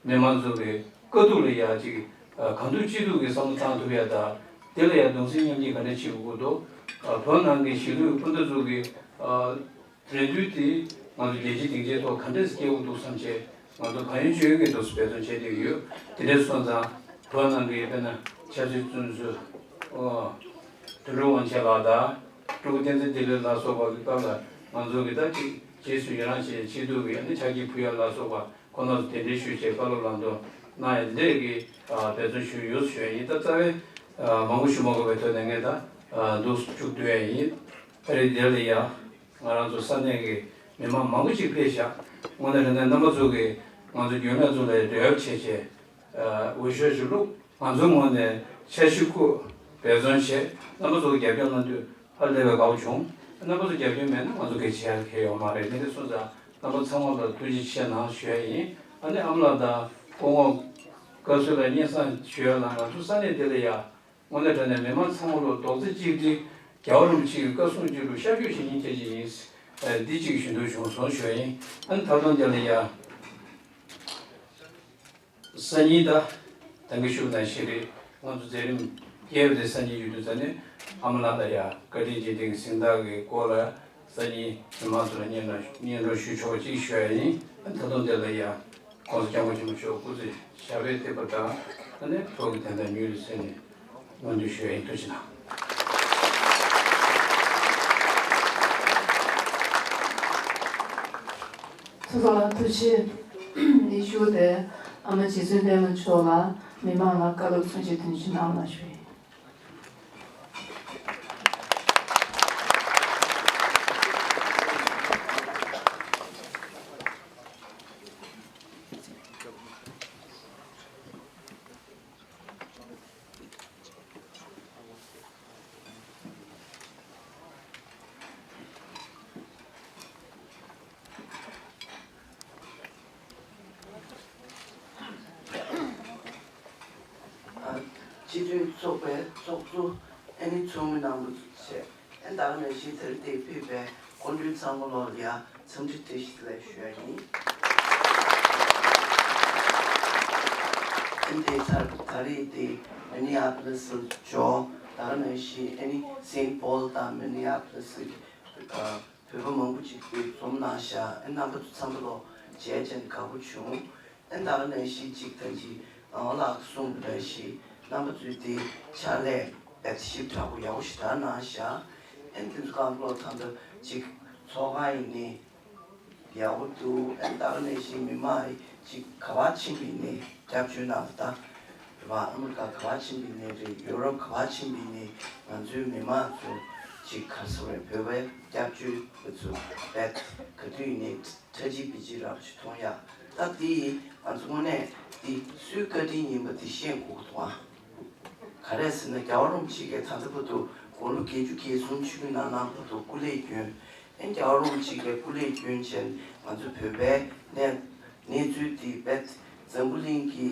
མི་མང་ཚོ་གི་དཀའ་སྡུག་ལ་ཡ་ཅིག་ཨ་གང་ཐུབ་ཅི་ཐུབ་ཀྱི་བསམ་བློ་བཏང་ཐུབ་ཡ་དང་དེ་ལ་ཡ་གདུང་སེམས་མཉམ་སྐྱེད་ག་འདྲ་བྱེད་དགོས་འདུག་ཨ་བོད་ནང་གི་གཞིས་ལུས་སྤུན་ཟླ་ཚོ་གི་ཨ་རེ་འདུན་དེ་ང་ཚོ་རྒྱལ་སྤྱིའི་སྡིངས་ཆའི་ཐོག་ག་འདྲས་སེ་སྐྱེལ་དགོས་འདུག་བསམ་བྱས་ ང་ཚོ་གང་ཡོད་ཅི་ཡོད་ཀྱི་འདུག་སེ་འབད་བརྩོན་བྱས་བསྡད་ཀྱི་ཡོད། དེ་འདྲ་སོང་ཙང་བོད་ནང་གི་དཔེར་ན་ཕྱག་ཚོད་བཙུན་ཚོས་ཨོ་དོན་གྲུབ་དབང་ཆེན་ལགས་དང་སྤྲུལ་སྐུ་བསྟན་འཛིན་བདེ་ལེགས་ལ་སོགས་པ་གི་སྐབས་ལ་ང་ཚོ་གི་ད་ཅིག་རྗེས་སུ་ཡི་རང་བྱས་ཆེད་དུ་གི་ཨ་ནི་ཕྱག་འཁྱེར་ཕུལ་ཡ་ལ་སོགས་པ་ཁོང་རྣམ་ཚོ་གདན་འདྲེན་ཞུས་བྱས་བཀའ་སློབ་ལམ་སྟོན་གནང་ཡ་འདི་འདྲས་ཀྱི་འབད་བརྩོན་ཞུས་ཡོད་ཞུ་ཡ་ཡིན། ད་རྩ་བའི་མང་པོ་ཞུ་མ་དགོས་པའི་ཐོག་ནས་ངས་ད་འདུག་སེ་མཇུག་བསྡུ་ཡ་ཡིན། ཨ་རི་འདིར་ལ་ཡ། ང་རང་ཚོ་ས་གནས་ཀྱི་མི་མང་མང་པོ་ཅིག་ཕེབས་ཤག་དངོས་གནས་དྲང་གནས་རྣམ་པ་ཚོ་གིས་ང་ཚོ་རྒྱུན་ལས་ཚོ་ལ་འབྲེལ་བ་བྱས་བྱས། འོས་ཤོག་ཅིག་བླུགས། ང་ཚོའི་ངོས་ནས་འཆར་གཞི་བཀོད། འབད་བརྩོན་བྱས། རྣམ་པ་ཚོ་གིས་རྒྱབ་སྐྱོར་གནང་དུས་ཧ་ལས་པའི་དགའ་པོ་བྱུང་། རྣམ་པ་ཚོ་རྒྱབ་སྐྱོར་མེད་ན་ང་ཚོ་གིས་བྱེད་ཡ་གང་ཡང་ཡོད་མ་རེད། དེ་འདྲ་སོང་ཙང་རྣམ་པ་ཚང་མ་ལ་ཐུགས་རྗེ་ཆེ་གནང་ཞུ་ཡ་ཡིན། ཨ་ནི་ཨ་མ་ལགས་དང་སྐུ་ངོ་བཀའ་ཟུར་ལགས་སྙན་སེང་ཞུ་ཡ་ལ་ང་ཚོ་ས་གནས་འདི་ལ་ཡ། དངོས་གནས་དྲང་གནས་མི་མང་ཚང་མ་ལ་རྡོག་རྩ་གཅིག་སྒྲིལ། རྒྱལ་བ་རིན་པོ་ཆེ་གི་བཀའ་གསུང་གཅིག་ལ་ཤར་བསྐྱོད་བྱེད་མཁན་ཁྱེད་ཅིག་ཡིན། ཨ་འདི་གཅིག་ཞུ་འདོད་བྱུང་སོང་ཞུ་ཡ་ཡིན། ཨ་ནི་ད་དུང་དེ་ལ་ཡ། སང་ཉིན་ད་ད་གིན་ཞུས་ནང་བཞིན་རེད། ང་ཚོ་མཛད་རིམ་རྒྱས་པ་དེ་སང་ཉིན་ཡོད་དུས་ཙ་ནས་ཨ་མ་ལགས་ལ་ཡ་བཀའ་དྲིན་རྗེས་དྲན་གྱི་གཟེངས་རྟགས་ཀྱི་སྐོར་ལ་སང་ཉིན་མི་མང་ཚོ་ལ་སྙན་སྒྲོན་སྙན་སྒྲོན་ཞུ་ཆོག་པ་ཅིག་ཞུ་ཡ་ཡིན། ཨ་ནི་ད་དུང་དེ་ལ་ཡ། ༸གོང་ས་༸སྐྱབས་མགོན་ཆེན་པོ་མཆོག་སྐུ་ཚེ་ཞབས་པད་བརྟན་པ་དང་ཨ་ནི་ཐུགས་ཀྱི་དོན་དག་མྱུར་དུ་གསལ་ནས་སྨོན་འདུན་ཞུ་ཡ་ཡིན། ཐུགས་རྗེ་གནང་། ཚོགས་གཙོ་ལགས་ཐུགས་རྗེ་ཆེ། ནི་ཞུ་སྟེ་ཨ་མ་རྗེ་བཙུན་པད་མ་མཆོག་ལ་མི་མང་ལ་བཀའ་སློབ་གསུང་ཆོས་དོན་ཆེན་གནང་ལ་ཞུ་ཡིན། སྤྱི་འཐུས་ཚོགས་པའི་ཚོགས་གཙོ་ཨ་ནི་ཚོགས་མི་རྣམ་པ་བཅས། ཨ་ནི་ད་ག་ནང་བཞིན་དེ་རིང་འདིར་ཕེབས་པའི་སྐུ་མགྲོན་ཚང་མ་ལོག་ལ་ཡ་འཚམས་འདྲི་བཀྲ་ཤིས་བདེ་ལེགས་ཞུ་ཡ་ཡིན། ཨ་ནི་དེ་ཚར་ད་རེས་དེ་མི་ནི་ཨ་པ་ལི་སི་ལ་འབྱོར། ད་ག་ནང་བཞིན་ཨ་ནི་སེན་པོལ་དང་མི་ནི་ཨ་པ་ལི་སི་གི་བོད་པ་མང་པོ་ཅིག་གིས་འཛོམས་གནང་ཤག་ཨ་ནི་རྣམ་པ་ཚོ་ཚང་མ་ལོག་མཇལ་བྱས་ནས་དགའ་པོ་བྱུང་། ཨ་ནི་ད་ག་ནང་བཞིན་ཅིག་ད་ཅིག་ཨ་ལགས་གསུངས་པ་ནང་བཞིན་རྣམ་པ་ཚོས་དེ་ཕྱག་ལས་འབད་ཞིབ་དྲག་པོ་ཡག་པོ་ཞེ་དྲག་གནང་ཤག་ཨ་ནི་དེ་ཚོ་གང་ལོག་ད་ལྟ་ཅིག་ཚོགས་ཁང་ཡིན་ནའི་ཡག་པོ་འདུག་ཨ་ནི་ད་ག་ནང་བཞིན་མི་མང་ཅིག་ག་པར་ཕྱིན་པ་ཡིན་ནའི་སྐྱབས་བཅོལ་ནང་ད་རེད་པ། ཨ་མི་རི་ཀ་ག་པར་ཕྱིན་པ་ཡིན་ནའི་རེད། ཡོ་རོབ་ག་པར་ཕྱིན་པ་ཡིན་ནའི་ང་ཚོའི་མི་མང་ཚོ་ཅིག་ག་རེ་ཟེར་དགོས་རེད། བོད་པའི་སྐྱབས་བཅོལ་བ་ཚོ་རྦད་ག་དུས་ཡིན་ནའི་ཁྲ་ཆིལ་བིལ་ཆིལ་རབ་ཅིག་མཐོང་ཡ། ད་འདི་ང་ཚོ་དངོས་གནས་འདི་སུའི་བཀའ་དྲིན་ཡིན་པ་འདི་ཤེས་དགོས་ཀྱི་འདུག་ཨ། ག་རེ་ཟེར་ན་རྒྱལ་བ་རིན་པོ་ཆེ་གིས་ད་ལྟ་བར་དུ་དགུང་ལོ་བརྒྱད་ཅུ་གྱ་གསུམ་ཆོད་ཀྱི་ནང་ནང་བར་དུ་སྐུ་ལས་བསྐྱོན། ཨེ་རྒྱལ་བ་རིན་པོ་ཆེ་གིས་སྐུ་ལས་བསྐྱོན་བྱས་ང་ཚོ་བོད་པའི་གནས་གནས་ཚུལ་འདི་རྦད་འཛམ་བུ་གླིང་གི་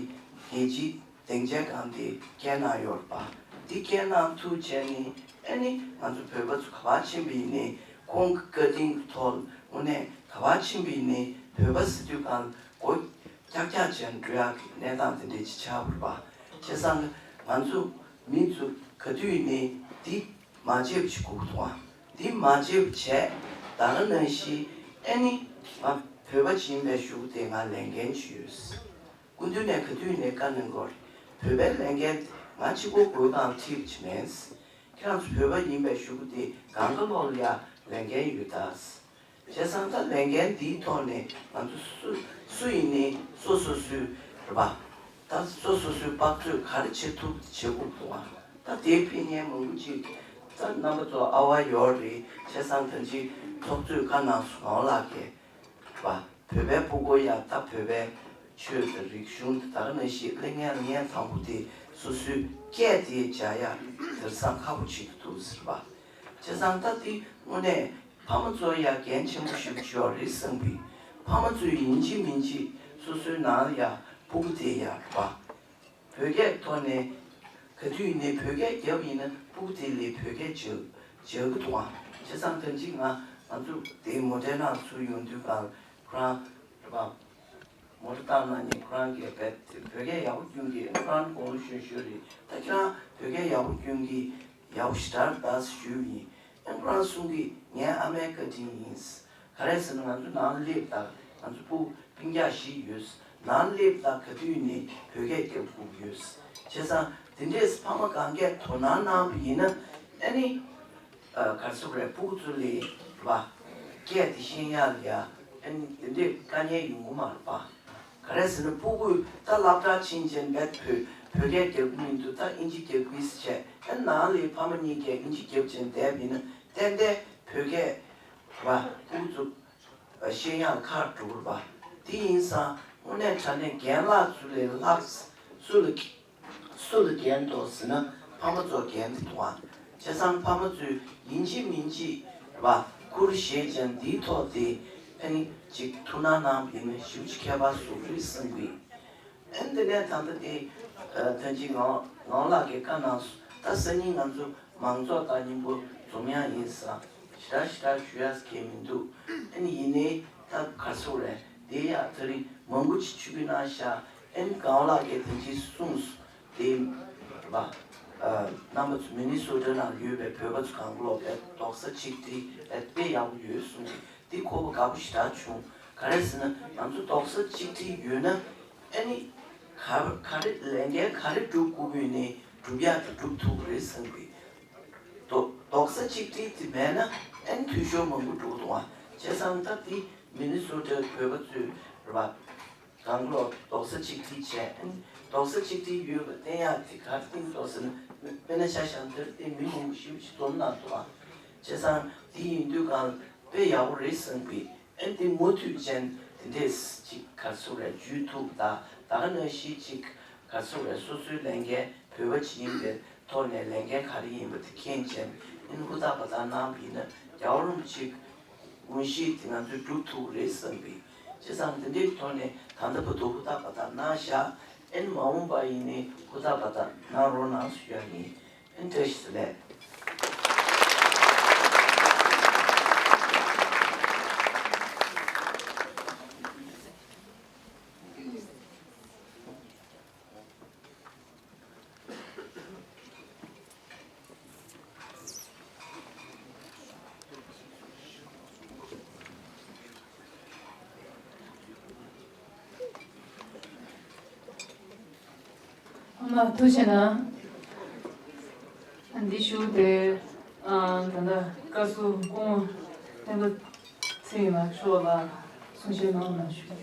རྒྱལ་སྤྱིའི་སྡིངས་ཆའི་སྒང་དེ་བསྐྱལ་གནང་ཡོད་རེད་པ། འདི་བསྐྱལ་གནང་ཐུབ་བྱས་ནི་ཨ་ནི་ང་ཚོ་བོད་པ་ཚོ་ག་པར་ཕྱིན་པ་ཡིན་ནའི་ཁོང་གི་བཀའ་དྲིན་གྱི་ཐོག་དངོས་གནས་ག་པར་ཕྱིན་པ་ཡིན་ནའི་བོད་པ་ཟེར་དུས་སྒང་མགོ་འཁྱག་འཁྱག་བྱས་ནས་འགྲོ་ཡག་གི་གནས་སྟངས་དེ་འདྲས་ཅིག་ཆགས་པ་རེད་པ། བྱས་ཙང་ང་ཚོ་མི་ཚོ་ག་དུས་ཡིན་ནའི་འདི་མ་བརྗེད་པ་ཞིག་དགོས་ཀྱི་འདུག་ཨ། འདི་མ་བརྗེད་པ་བྱས་ད་ག་ནང་བཞིན་ཨ་ནི་ང་བོད་པ་ཅིག་ཡིན་པའི་གཞུག་དེ་ང་ལས་འགན་ཅིག་ཡོད། སྐུ་མདུན་ནས་ག་དུས་ནས་བཀའ་གནང་གི་ཡོད་རེད། བོད་པའི་ལས་འགན་ང་གཅིག་པོ་མགོའི་སྒང་ཁྲིད་པ་ཅིག་མིན། ཁྱེད་རང་ཚོ་བོད་པ་ཡིན་པའི་གཞུག་གུ་དེ་གང་ག་ལོག་ལ་ཡ་ལས་འགན་ཡོད་ད། བྱས་ཙང་ད་ལས་འགན་འདིའི་ཐོག་ནས་ང་ཚོ་སུ་སུ་ཡིན་ནའི་སོ་སོ་སོའི་རེད་པ། ད་སོ་སོ་སོའི་དཔག་ཚོད་ག་རེ་བྱེད་ཐུབ་བྱེད་དགོས་འདུག་ཨ། ད་དེའི་ཕན་ཡོན་མང་པོ་ཅིག་ད་རྣམ་པ་ཚོ་ཨ་ཝར་ཡོད་རེད། བྱས་ཙང་ད་ཅིག་ཚོགས་གཙོས་བཀའ་གནང་སོང་ལགས་ཀྱིས་རེད་པ། བོད་པའི་ཕྲུ་གུ་ཡ་ད་བོད་པའི་ཆོས་དང་རིག་གཞུང་དང་ད་ག་ནང་བཞིན་གླེང་ཡ་ལེན་ཡ་དང་པོ་དེ་སོ་སོའི་སྐད་དེ་སྦྱང་ཡ་དེང་སང་ཁག་པོ་ཆེ་གི་འདུག་ཟེར་བ། བྱས་ཙང་ད་འདི་དངོས་གནས་ཕ་མ་ཚོ་ཡ་འགན་ཆེན་པོ་ཞིག་ཅིག་ཡོད་རེད་བསམ་གི། ཕ་མ་ཚོས་ཡིན་གཅིག་མིན་གཅིག་སོ་སོའི་ནང་ཡ་ཕྲུ་གུ་དེ་ཡ་རེད་པ། བོད་སྐད་ཐོག་ནས་ག་དུས་ཡིན་ནའི་བོད་སྐད་རྒྱབ་ཡིན་ན་ཕྲུ་གུ་དེ་ལ་བོད་སྐད་སྦྱང་སྦྱང་གི་འདུག་ཨ། བྱས་ཙང་ད་ཅིག་ང་ང་ཚོ་དེ་མོ་ཊའི་ནང་ཚུར་ཡོང་དུས་སྒང་ཁོ་རང་རེད་པ། མོ་ཊ་བཏང་ན་ནི་ཁོ་རང་གིས་བོད་བོད་སྐད་ཡག་པོ་སྐྱོན་གི། ཁོ་རང་དགུང་ལོ་གཞོན་གཞོན་རེད། ད་ཁྱེད་རང་བོད་སྐད་ཡག་པོ་སྐྱོན་གི། ཡག་པོ་ཞེ་དྲག་རེད་ད་ཟེར་ཞུས་པ་ཡིན། ཨ་ཁོ་རང་གསུང་གི་ངའི་ཨ་མའི་བཀའ་དྲིན་ཡིན། ག་རེ་ཟེར་ན་ང་ཚོ་ནང་ལ་སླེབས་དང་ ང་ཚོ་སྤུ་གུ་སྤུན་ཀྱག་བཞི་ཡོད། ནང་སླེབས་ད་ག་དུས་ནས་བོད་སྐད་རྒྱབ་དགོས་ཡོད། བྱས་ཙང་དེ་འདྲས་ཕ་མ་གང་གས་དོ་སྣང་གནང་བ་ཡིན་ན་ཨ་ནི། ཨ་ག་རེ་ཟེར་དགོས་རེད། སྤུ་གུ་ཚོ་ལ་བ་སྐད་དེ་ཤེས་ཡག་ལ་ཡ་ཨ་ནི་དེ་འདྲས་དཀའ་ངལ་ཡོང་གི་མ་རེད་པ། ག་རེ་ཟེར་ན་སྤུ་གུས་ད་སློབ་གྲྭ་ཕྱིན་ཅན་བས་བོད་བོད་སྐད་རྒྱབ་ཀྱི་མི་འདུག་ད་ཨིན་ཇི་རྒྱབ་ཀྱི་ཟེར་བྱས། ཨ་ནང་ལ་ཕ་མ་གཉིས་ཀས་ཨིན་ཇི་རྒྱབ་བྱས་བསྡད་པ་ཡིན་ན་ཏན་ཏན་བོད་སྐད་བ་སྤུ་གུ་ཚོ་ཤེས་ཡག་ཁག་འགྲོ་གི་རེད་པ། དེ་ཡིན་ཙང་དངོས་གནས་དྲང་གནས་རྒན་ལགས་ཚོ་ལས་ལྷག་སུ་ལ་སུ་ལ་རྒན་འདུག་ཟེར་ན་ཕ་མ་ཚོ་རྒན་དེ་འདུག་ཨ། བྱས་ཙང་ཕ་མ་ཚོས་ཡིན་གཅིག་མིན་གཅིག་རེད་པ་ཁུར་བཞེས་ཀྱང་འདིའི་ཐོག་དེ་ཨ་ནི་ཅིག་ཐུགས་སྣང་གནང་བ་ཡིན་ན་ཞེ་པོ་ཅིག་ཁྱད་པར་བཟོ་གི་རེད་བསམ་གི། ཨ་ནི་དེ་ནས་ད་ལྟ་དེ་ཨ་ད་ཅི་ངག་དབང་ལགས་ཀྱིས་བཀའ་གནང་སོང་། ད་སང་ཉིན་ང་ཚོ་མང་ཚོགས་དང་མཉམ་པོ་འཛོམས་ཡག་ཡིན་ཙང་ཞེ་དྲག་ཞེ་དྲག་ཞུ་ཡག་གང་ཡང་མི་འདུག་ཨ་ནི་ཡིན་ནའི་ད་ག་རེ་ཟེར་དགོས་རེད། དེ་ཡག་ད་རིང་མང་པོ་ཅིག་ཆུ་བུ་གནང་ཤག་ཨ་ནི་ངག་དབང་ལགས་ཀྱིས་དེ་ཅིག་གསུངས་སོང་། དེ་རེད་པ། ཨ་རྣམ་པ་ཚོ་མི་ནི་སོ་ཊ་ནང་ཡོད་པའི་བོད་པ་ཚོ་གང་ག་ལོག་པའི་རྡོག་རྩ་གཅིག་སྒྲིལ་དཔེ་ཡག་པོ་ཡོད་གསུངས་ཏེ། འདི་གོ་བ་དགའ་པོ་ཞེ་དྲག་བྱུང་། ག་རེ་ཟེར་ན་ང་ཚོ་རྡོག་རྩ་གཅིག་སྒྲིལ་ཡོད་ན་ཨ་ནི་ག་ག་རེ་ལས་འགན་ག་རེ་སྒྲུབ་དགོས་ཀྱི་ཡོད་ནའི་སྒྲུབ་ཡག་དེ་སྒྲུབ་ཐུབ་ཀྱི་རེད་བསམ་གི། རྡོག་རྡོག་རྩ་གཅིག་སྒྲིལ་དེ་མེད་ན་ཨ་ནི་འཐུས་ཤོར་མང་པོ་འགྲོ་གི་འདུག་ཨ། བྱས་ཙང་ད་འདི་མི་ནི་སོ་ཊའི་བོད་པ་ཚོས་རེད་པ། གང་ག་ལོག་རྡོག་རྩ་གཅིག་སྒྲིལ་བྱས། རྡོག་རྩ་གཅིག་སྒྲིལ་ཡོད་པ་བསྟན་ཡག་དེ་ག་རེ་བསྟན་འདུག་ཟེར་ན། དཔེར་ན་ཆ་བཞག་ན་དེར་བརྟེན་མི་མང་པོ་ཞེ་པོ་ཅིག་འཛོམས་གནང་འདུག་ཨ། བྱས་ཙང་དེ་ཡིན་དུས་གང་དཔེ་ཡག་པོ་རེད་བསམ་གི། ཨ་ནི་དེ་མུ་མཐུད་ཅན་དེ་འདྲས་ཅིག་ག་རེ་ཟེར་དགོས་རེད། འཇུས་ཐུབ་ད་ད་ག་ནང་བཞིན་ཅིག་ག་རེ་ཟེར་དགོས་རེད། སོ་སོའི་ལས་འགན་བོད་པ་ཅིག་ཡིན་པའི་ཐོག་ནས་ལས་འགན་ག་རེ་ཡིན་པ་དེ་མཁྱེན་བྱས་ཨ་ནི་ཧུར་ཐག་པ་དག་གནང་བ་ཡིན་ན་རྒྱལ་བ་རིན་པོ་ཆེ་དགོངས་གཞི་དེ་ང་ཚོས་སྒྲུབ་ཐུབ་ཀྱི་རེད་བསམ་པའི། བྱས་ཙང་དེ་འདྲའི་ཐོག་ནས་ད་ལྟ་བར་དུ་ཧུར་ཐག་པ་དག་གནང་བཞག་ཨ་ནི་མ་འོངས་པ་ཡིན་ནའི་ཧུར་ཐག་པ་དག་གནང་རོགས་གནང་ཞུ་ཡག་ཡིན། ཨ་ནི་བཀྲ་ཤིས་བདེ་ལེགས། ཨ་མ་ཐུགས་རྗེ་གནང་། ཨ་འདི་ཞུ་དེ་ཨ་ད་ལྟ་བཀའ་ཟུར་སྐུ་ངོ་བསྟན་པ་ཚེ་རིང་ལགས་མཆོག་ལ་གསུང་བཤད་གནང་གནང་ཞུ།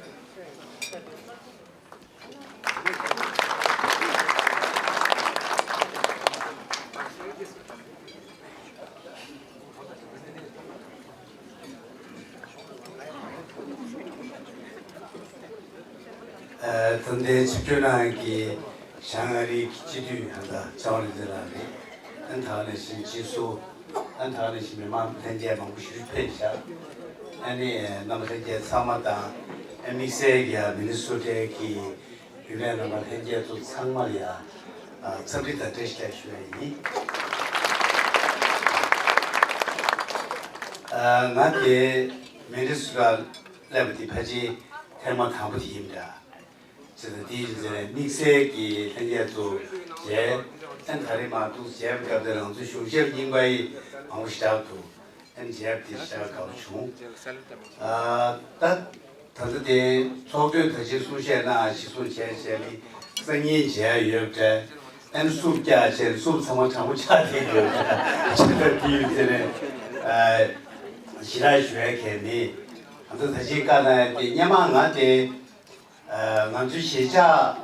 ཨ་ད་ལྟའི་ཆིབས་བསྒྱུར་གནང་མཁན་གྱི་བྱང་ཨ་རིའི་སྤྱི་འཐུས་ཨ་ད་ཚེ་དབང་རིག་འཛིན་ལགས་རེད། ཨ་ད་ག་ནང་བཞིན་རྗེས་སུ་ཨ་ད་ག་ནང་བཞིན་མི་མང་ལྷན་རྒྱས་མང་པོ་ཞིག་ཕེབས་ཤག་ཨ་ནི་རྣམ་པ་ལྷན་རྒྱས་ཚང་མ་དང་ཨ་དམིགས་བསལ་གྱི་མི་ནི་སོ་ཊའི་གི་རྒྱུན་ལས་རྣམ་པ་ལྷན་རྒྱས་ཚོ་ཚང་མ་ལ་ཡང་འཚམས་འདྲི་དང་བཀྲ་ཤིས་བདེ་ལེགས་ཞུ་བ་ཡིན། ང་དེ་མི་ནི་སོ་ཊ་སླེབས་པ་དེ་ཕལ་ཆེར་ཐེངས་མ་དང་པོ་དེ་ཡིན་འདྲ། བྱས་ཙང་དེའི་རྗེས་ལ་དམིགས་བསལ་གྱི་ལྷན་རྒྱས་ཚོ་མཇལ། ཨ་ནི་ད་རེས་མར་འདུག་མཇལ་བའི་སྐབས་དེར་ང་ཚོ་གཞུང་ཞབས་རྙིང་པ་ཡི་མང་པོ་ཞེ་དྲག་འདུག་ཨ་ནི་མཇལ་བ་དེ་ཞེ་དྲག་དགའ་པོ་བྱུང་། ཨ་ད་ད་ལྟ་དེ་ཚོགས་དོན་ད་ཅི་གསུང་བཤད་གནང་གཞི་བཟུང་བྱས་བྱས་ནི་སང་ཉིན་མཇལ་ཡོད་པ་འདྲ། ཨ་ནི་སུབ་རྒྱག་བྱས་སུབ་ཚང་མ་གྲང་མོ་ཆགས་བསྡད་ཡོད་པ་འདྲ། ཕྱི་ཟླ་དེ་ཡོད་དེ་ནས་ཨ་ཞེ་དྲག་ཞུ་ཡ་གལ་མེད། ང་ཚོ་ད་ཅི་བཀའ་གནང་ཡ་དེ་སྔོན་མ་ང་དེ། ང་ཚོའི་གཞིས་ཆགས་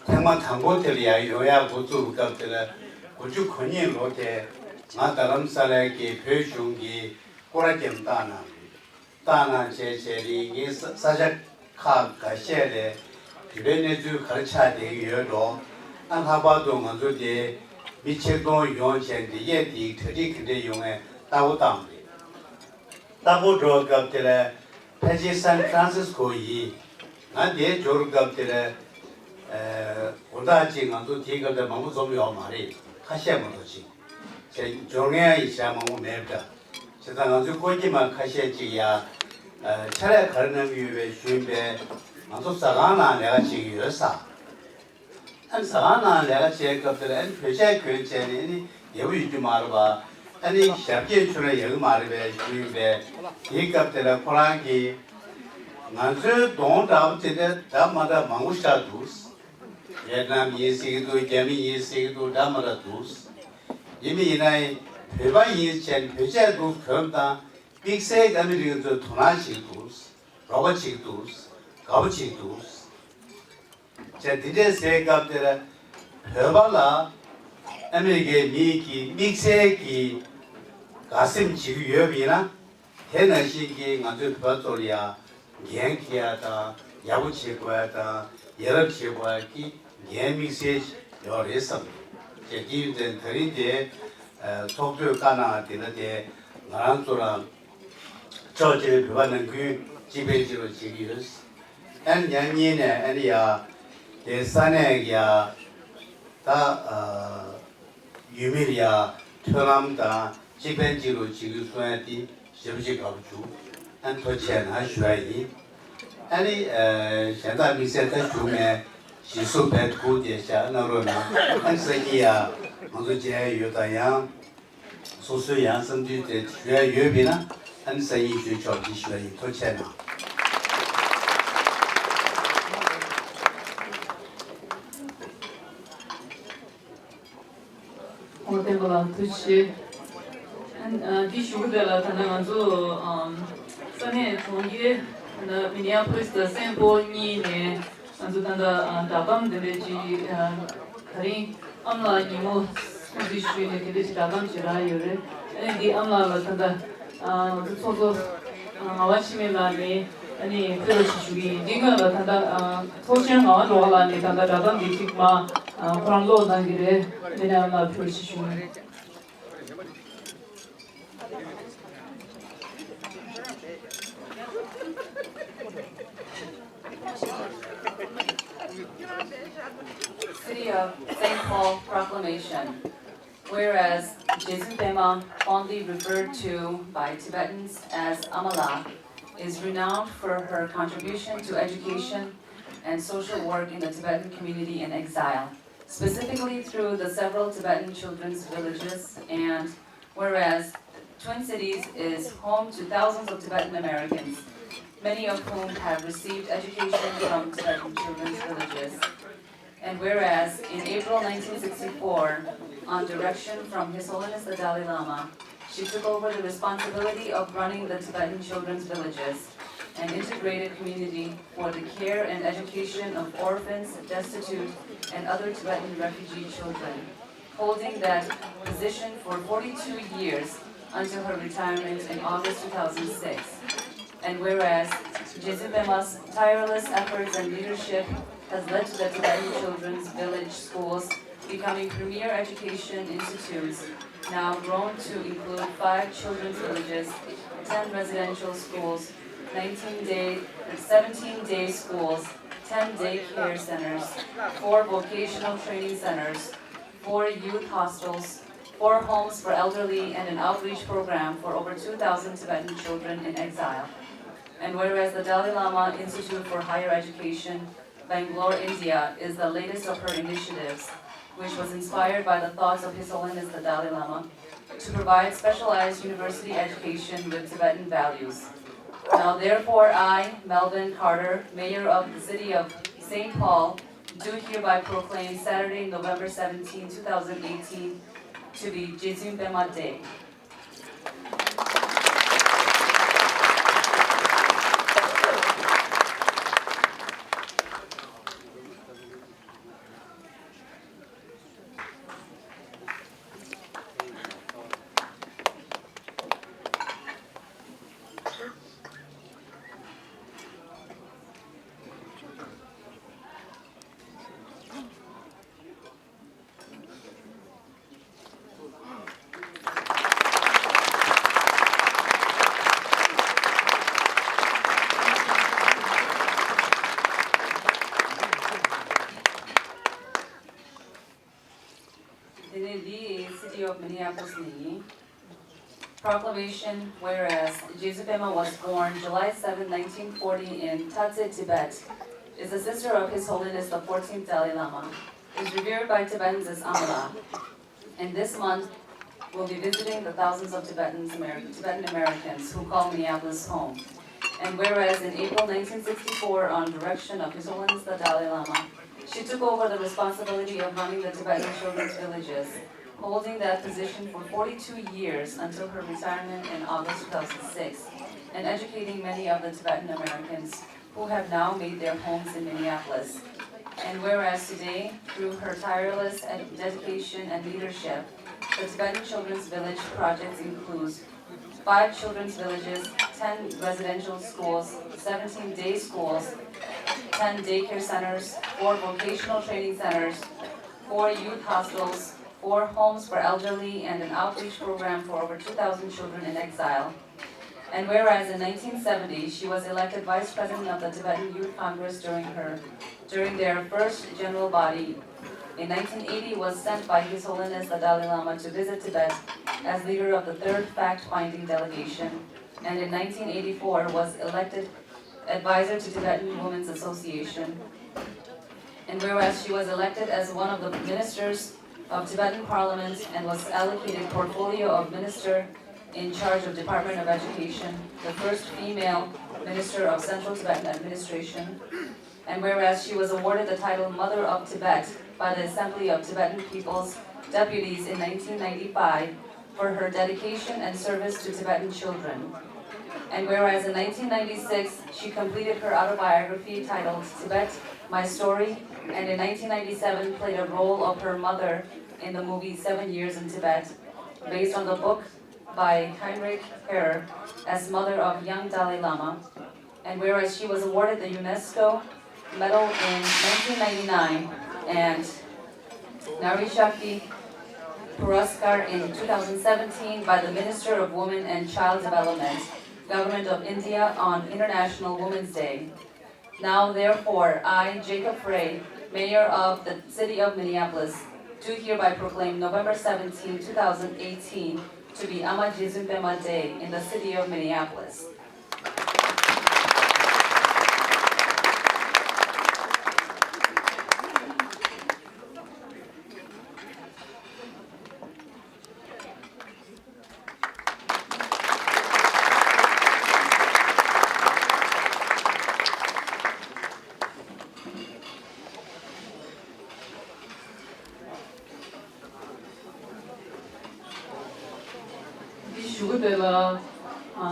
ཐེངས་མ་དང་པོ་དེ་ལ་ཡང་ཡོང་ཡག་འགོ་བཙུགས་པའི་སྐབས་དེ་ལ་དགུ་བཅུ་གོ་གཉིས་ལོ་དེ་ང་རྡ་རམ་ས་ལའི་གི་བོད་གཞུང་གི་སྐོར་ར་རྒྱག་བཏང་གནང་རེད། བཏང་གནང་བྱས་བྱས་རིང་ངའི་ས་ས་ཆ་ཁག་འགའ་ཤས་ལ་དེ་འདྲའི་གནས་ཚུལ་ག་རེ་ཆགས་བསྡད་ཀྱི་ཡོད་འགྲོ། ཨ་ལྷག་པར་དུ་ང་ཚོ་དེ་མི་ཆིག་སྟོང་ཡོང་བྱས་འདི་གས་དེའི་གྲ་སྒྲིག་ག་འདྲས་ཡོང་ངས་ལྟ་སྐོར་བཏང་བ་རེད། ལྟ་སྐོར་འགྲོ་བའི་སྐབས་དེ་ལ་ཕལ་ཆེར་སན་ཧྥ་རན་སིས་ཀོ་ཡིན། ང་དེའི་འབྱོར་སྐབས་དེ་ལ་དགོང་དག་ཅིག་ང་ཚོ་དེའི་སྐབས་དེ་མང་པོ་འཛོམས་ཡོད་མ་རེད། ཁ་ཤས་མ་གཏོགས་ཅིག་བྱས་འབྱོར་མཁན་ཡང་ཞེ་དྲག་མང་པོ་མེད་པ་འདྲ། བྱས་ཙང་ང་ཚོའི་སྐོར་གྱི་མ་ཁ་ཤས་ཅིག་ཡ་ཕྱག་ལས་ག་རེ་གནང་གི་ཡོད་པའི་ཞུས་པས་ང་ཚོ་ཟ་ཁང་ནང་ལས་ཀ་བྱེད་ཀྱི་ཡོད་ས། ཨ་ནི་ཟ་ཁང་ནང་ལས་ཀ་བྱེད་སྐབས་དེ་ལ་ཨ་ནི་བོད་ཆས་གྱོན་བྱས་ནས་ཨ་ནི་བདེ་པོ་ཡོད་རྒྱུ་མ་རེད་པ། ཨ་ནི་ཞབས་སྐྱེས་མཆོད་ན་ཡག་གི་མ་རེད་པས་ཞུས་པས། དེའི་སྐབས་དེ་ལ་ཁོ་རང་གིས་ ང་ཚོའི་གདོང་འདྲ་པོ་དེ་འདྲ་འདྲ་མ་འདྲ་མང་པོ་ཤར་འདུག། ཝེ་ཏི་ནམ་ཡིན་ཟེར་གྱི་འདུག། རྒྱ་མི་ཡིན་ཟེར་གྱི་འདུག། འདྲ་མ་འདྲ་འདུག། ཡིན་མིན་ཡིན་ན་ཡང་བོད་པ་ཡིན་ཟེར་བྱས་ནས་བོད་ཆས་འདུག་གོན་དང་། དམིགས་བསལ་ཨ་མི་རི་ཀ་ཚོས་དོ་སྣང་བྱེད་ཀྱི་འདུག། རོགས་པ་བྱེད་ཀྱི་འདུག། དགའ་པོ་བྱེད་ཀྱི་འདུག། བྱས་འདི་འདྲས་ཟེར་སྐབས་དེར་བོད་པ་ལ་ཨ་མི་རི་ཀའི་མི་གིས་དམིགས་བསལ་གྱི་དགའ་སེམས་བྱེད་ཀྱི་ཡོད་པ་ཡིན་ན། དེ་ནང་བཞིན་གྱི་ང་ཚོའི་བོད་པ་ཚོར་ཡང་འགན་འཁྱེར་ཡ་དང་། ཡག་པོ་བྱེད་དགོས་ཡ་དང་། ཡ་རབས་བྱེད་དགོས་ཡ་གི་འགན་དམིགས་བསལ་ཡོད་རེད་བསམ། བྱས་དེ་ཡིན་ཙང་དེ་རིང་དེ་ཚོགས་གཙོས་བཀའ་གནང་བ་དེ་ན་དེ་ང་རང་ཚོ་རང་ཕྱོགས་གཅིག་ནས་བོད་པ་ནང་ཁུལ་གཅིག་ཕན་གཅིག་གྲོགས་བྱེད་ཀྱི་ཡོད། ཨ་ནི་ཉག་གཉིས་ནས་ཨ་ནི་ཡ་དེ་ས་གནས་ཀྱི་ཡ་ད་ཨ་ཡུལ་མིར་ཡ་མཐུན་ལམ་དང་གཅིག་ཕན་གཅིག་གྲོགས་བྱེད་ཀྱི་གསུང་ཡ་དེ་ཞེ་པོ་ཅིག་དགའ་པོ་བྱུང་། ཨ་ནི་ཐུགས་རྗེ་ཆེ་གནང་ཞུ་ཡ་ཡིན། ཨ་ནི་ཨ་གཞན་དག་དམིགས་བསལ་ད་ཞུ་མེད། གཞི་བཟུང་བས་ཐུགས་བདེ་ཤག་གནང་རོགས་གནང་། ཨ་ནི་སང་ཉིན་ཡ་ང་ཚོ་མཇལ་ཡ་ཡོད་དང་། ཡང་སོ་སོའི་ཡང་བསམ་ཚུལ་དེ་ཞུ་ཡ་ཡོད་པ་ཡིན་ན། ཨ་ནི་སང་ཉིན་ཞུ་ཆོག་ཅེས་ཞུ་ཡ་ཡིན། ཐུགས་རྗེ་ཆེ་གནང་། ཨོ་བསྟན་པ་ལགས་ཐུགས་རྗེ་ཆེ། ཨ་འདི་ཞུ་གི་དེ་ལ་ད་ལྟ་ང་ཚོ་ཨམ་ས་གནས་གྲོང་ཁྱེར་ད་ལྟ་མི་ནི་ཡ་པོ་ལིས་དང་སེན་པོལ་གཉིས་ནས་ང་ཚོ་ད་ལྟ་ཨ་བསྒྲགས་གཏམ་དེ་འདྲས་ཅིག་ཨ་ད་རིང་ཨ་མ་ལགས་ཉིན་མོ་སྲུང་བརྩི་ཞུས་ནས་དེ་འདྲས་ཅིག་བསྒྲགས་གཏམ་ཅིག་རག་ཡོད་རེད། ཨ་ནི་འདི་ཨ་མ་ལགས་ལ་ད་ལྟ་ཨ་ང་ཚོ་ཚོགས་གཙོ་ཨ་ངག་དབང་འཆི་མེད་ལགས་ནས་ཨ་ནི་ཕུལ་རོགས་ཞེས་ཞུ་གི་ཡིན། འདི་སྔོན་ལ་ད་ལྟ་ཨ་ཚོགས་གཞོན་ངག་དབང་སྒྲོལ་དཀར་ལགས་ནས་ད་ལྟ་བསྒྲགས་གཏམ་འདི་གཅིག་མ་ཨ་ཁོ་རང་ཀློག་གནང་གི་རེད། དེ་ནས་ཨ་མ་ལགས་ཕུལ་རོགས་ཞེས་ཞུ་གི་ཡིན། City of Saint Paul proclamation. Whereas Jesu Pema, fondly referred to by Tibetans as Amala, is renowned for her contribution to education and social work in the Tibetan community in exile, specifically through the several Tibetan children's villages. And whereas Twin Cities is home to thousands of Tibetan Americans, many of whom have received education from Tibetan children's villages. And whereas in April nineteen sixty-four, on direction from His Holiness the Dalai Lama, she took over the responsibility of running the Tibetan children's villages, an integrated community for the care and education of orphans, destitute, and other Tibetan refugee children, holding that position for forty-two years until her retirement in August two thousand six. And whereas Jesu Pema's tireless efforts and leadership has led to the Tibetan Children's Village schools becoming premier education institutes, now grown to include five children's villages, ten residential schools, nineteen day, seventeen day schools, ten daycare centers, four vocational training centers, four youth hostels, four homes for elderly, and an outreach program for over two thousand Tibetan children in exile. And whereas the Dalai Lama Institute for Higher Education, Bangalore, India, is the latest of her initiatives, which was inspired by the thoughts of His Holiness the Dalai Lama, to provide specialized university education with Tibetan values. Now, therefore, I, Melvin Carter, Mayor of the City of Saint Paul, do hereby proclaim Saturday, November seventeenth, two thousand eighteen, to be Jezun Pema Day. དེ་ནས་འདི་City of Minneapolis ནས་ཡིན། Proclamation, whereas Jesu Pema was born July seventh, nineteen forty in Tatse, Tibet, is the sister of His Holiness the fourteenth Dalai Lama, is revered by Tibetans as Amala, and this month will be visiting the thousands of Tibetans, Ameri- Tibetan Americans who call Minneapolis home. And whereas in April nineteen sixty-four, on direction of His Holiness the Dalai Lama, she took over the responsibility of running the Tibetan children's villages, holding that position for forty-two years until her retirement in August two thousand six, and educating many of the Tibetan Americans who have now made their homes in Minneapolis. And whereas today, through her tireless ed- dedication and leadership, the Tibetan Children's Village projects includes five children's villages, ten residential schools, seventeen day schools, ten daycare centers, four vocational training centers, four youth hostels, four homes for elderly, and an outreach program for over two thousand children in exile. And whereas in nineteen seventy, she was elected vice president of the Tibetan Youth Congress during her, during their first general body, in nineteen eighty was sent by His Holiness the Dalai Lama to visit Tibet as leader of the third fact-finding delegation, and in nineteen eighty-four was elected advisor to Tibetan Women's Association. And whereas she was elected as one of the ministers of Tibetan Parliament and was allocated portfolio of Minister in charge of Department of Education, the first female Minister of Central Tibetan Administration, and whereas she was awarded the title Mother of Tibet by the Assembly of Tibetan People's Deputies in nineteen ninety-five for her dedication and service to Tibetan children. And whereas in nineteen ninety-six, she completed her autobiography titled Tibet, My Story, and in nineteen ninety-seven played a role of her mother in the movie Seven Years in Tibet, based on the book by Heinrich Herr as mother of young Dalai Lama. And whereas she was awarded the UNESCO medal in nineteen ninety-nine and Nari Shakti Puraskar in two thousand seventeen by the Minister of Women and Child Development, Government of India on International Women's Day. Now, therefore, I, Jacob Frey, Mayor of the City of Minneapolis, do hereby proclaim November seventeenth, two thousand eighteen to be Ama Jisun Pema Day in the city of Minneapolis. འདི་ཞུ་གི་དེ་ལ་ཨ་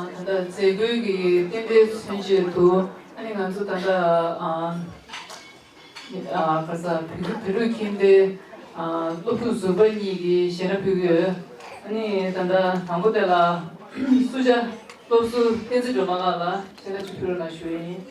ད་ལྟ་མཛད་སྒོའི་གི་རྟེན་འབྲེལ་མཚོན་བྱེད་དུ་ཨ་ནི་ང་ཚོ་ད་ལྟ་ཨ་ཨ་ག་ས་བོད་བོད་ཕྲུག་ཁྱིམ་སྡེ་ཨ་སློབ་ཕྲུག་ཟུར་པ་གཉིས་ཀྱིས་ཞལ་རས་ཕུལ་གི་ཡོད། ཨ་ནི་ད་ལྟ་དང་པོ་དེ་ལ་སུ་ཇ་སློབ་ཟུར་བསྟན་འཛིན་སྒྲོལ་མ་ལགས་ལ་ཞལ་རས་ཅིག་ཕུལ་རོགས་གནང་ཞུ་ཡ་ཡིན།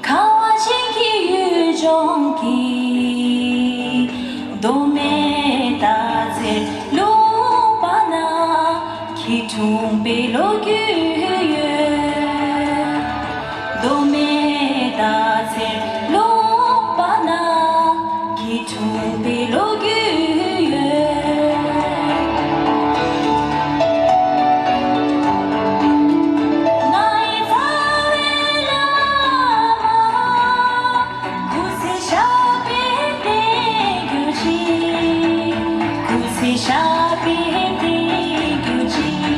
ཁ་བ་ཅན་གྱི་ཡུལ་ལྗོངས་ཀྱི་མདོ་སྨད་སྟག་འཚེར་ལུང་པ་ན་སྐྱིད་གྲོང་པའི་ལོ་རྒྱུས་ཡོད། མདོ་སྨད་སྟག་འཚེར་ལུང་པ་ན་སྐྱིད་གྲོང་པའི་ལོ་རྒྱུས་ཡོད། ང་ཡི་རྩ་བའི་བླ་མ། སྐུ་ཚེ་ཞབས་པད་བརྟན་གྱུར་ཅིག་སྐུ་ཚེ་ཞབས་པད་བརྟན་གྱུར་ཅིག་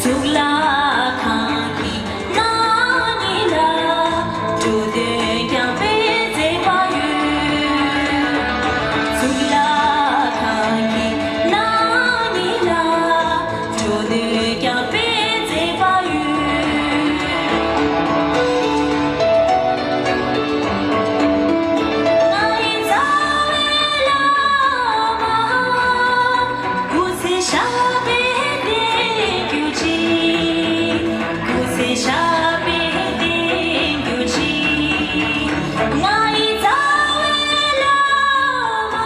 གཙུག་ལག་ཁང་གི་ནང་ཉིད་ལ། འགྲོ་དོན་སྐྱོང་བའི་མཛད་པ་ཡོད། གཙུག་ལག་ཁང་གི་ནང་ཉིད་ལ། འགྲོ་དོན་སྐྱོང་བའི་མཛད་པ་ཡོད། ང་ཡི་རྩ་བའི་བླ་མ། སྐུ་ཚེ་ཞབས་པད་བརྟན་གྱུར་ཅིག་སྐུ་ཚེ་ཞབས་པད་བརྟན་གྱུར་ཅིག་ང་ཡི་རྩ་བའི་བླ་མ།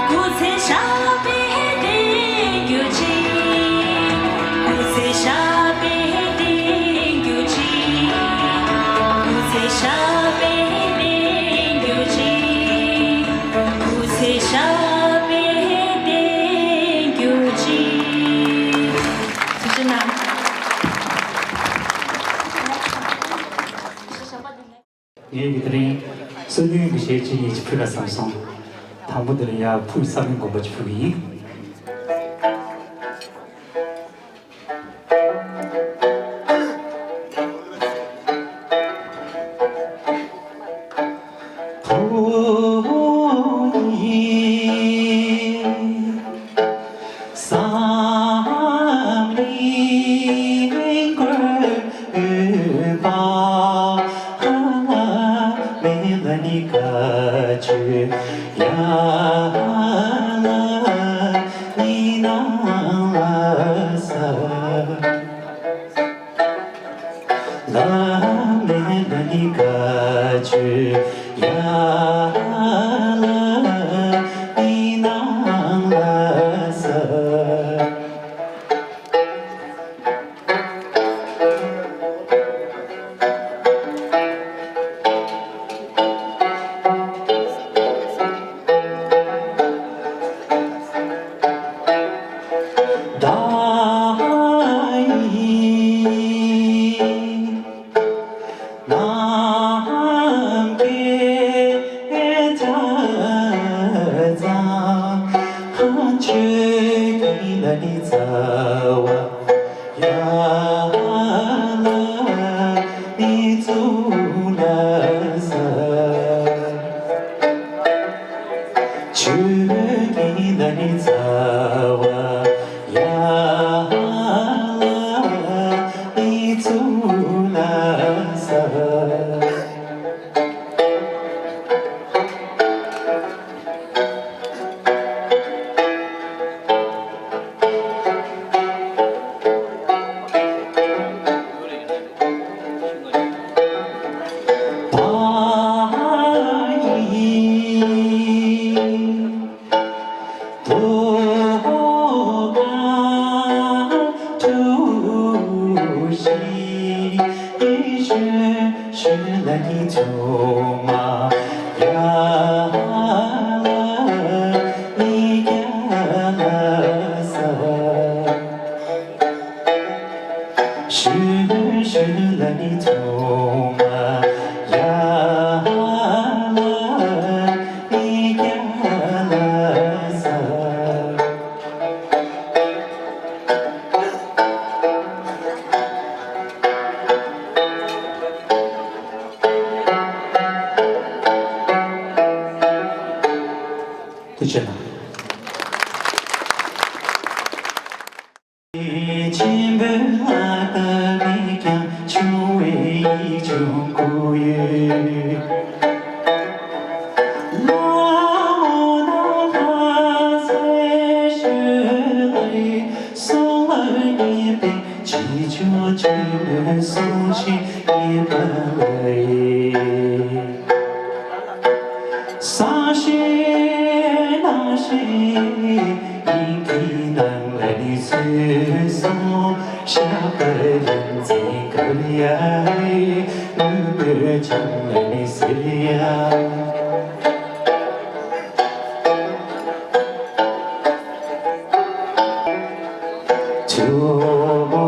སྐུ་ཚེ་ཞབས་པད་བརྟན་གྱུར་ཅིག་སྐུ་ཚེ་ཞབས་པད་བརྟན་གྱུར་ཅིག་སྐུ་ཚེ་ཞབས་པད་བརྟན་གྱུར་ཅིག་སྐུ་ཚེ་ཞབས་པད་བརྟན་གྱུར་ཅིག་ཐུགས་རྗེ་གནང་། ངས་ཀྱི་དེ་རིང་སྲོལ་རྒྱུན་གྱི་གཞས་གཅིག་གཉིས་ཅིག་ཕུལ་ན་བསམ་སོང་། དང་པོ་དེ་ལ་ཡ་ཕུག་ས་མིང་དགོན་པ་ཅིག་ཕུལ་གི་ཡིན། ཐུགས་རྗེ་གནང་། ཆེན་པོའི་ལྷ་དང་མི་ཀྱང་ཆུང་བའི་ཡིག་ཆུང་བཀོད་ཡོད། ལྷ་མོ་ན་ལྷ་སའི་ཞོལ་ལ་སོང་བ་ཉེས་པའི་ཆེ་ཆུང་ཆེན་མོའི་གསུང་ཆེན་ཉེས་པ་ལ། ས་གཞི་གནམ་གཞི་དབྱིངས་ཀྱི་ནང་ལ་ནི་སུ་སོང་ཞབས་པད་རིན་ཆེན་དཀར་ཡང་མུན་པའི་བྱ་ ལ་ནི་ཟེར་ཡ། ཇོ་མོ་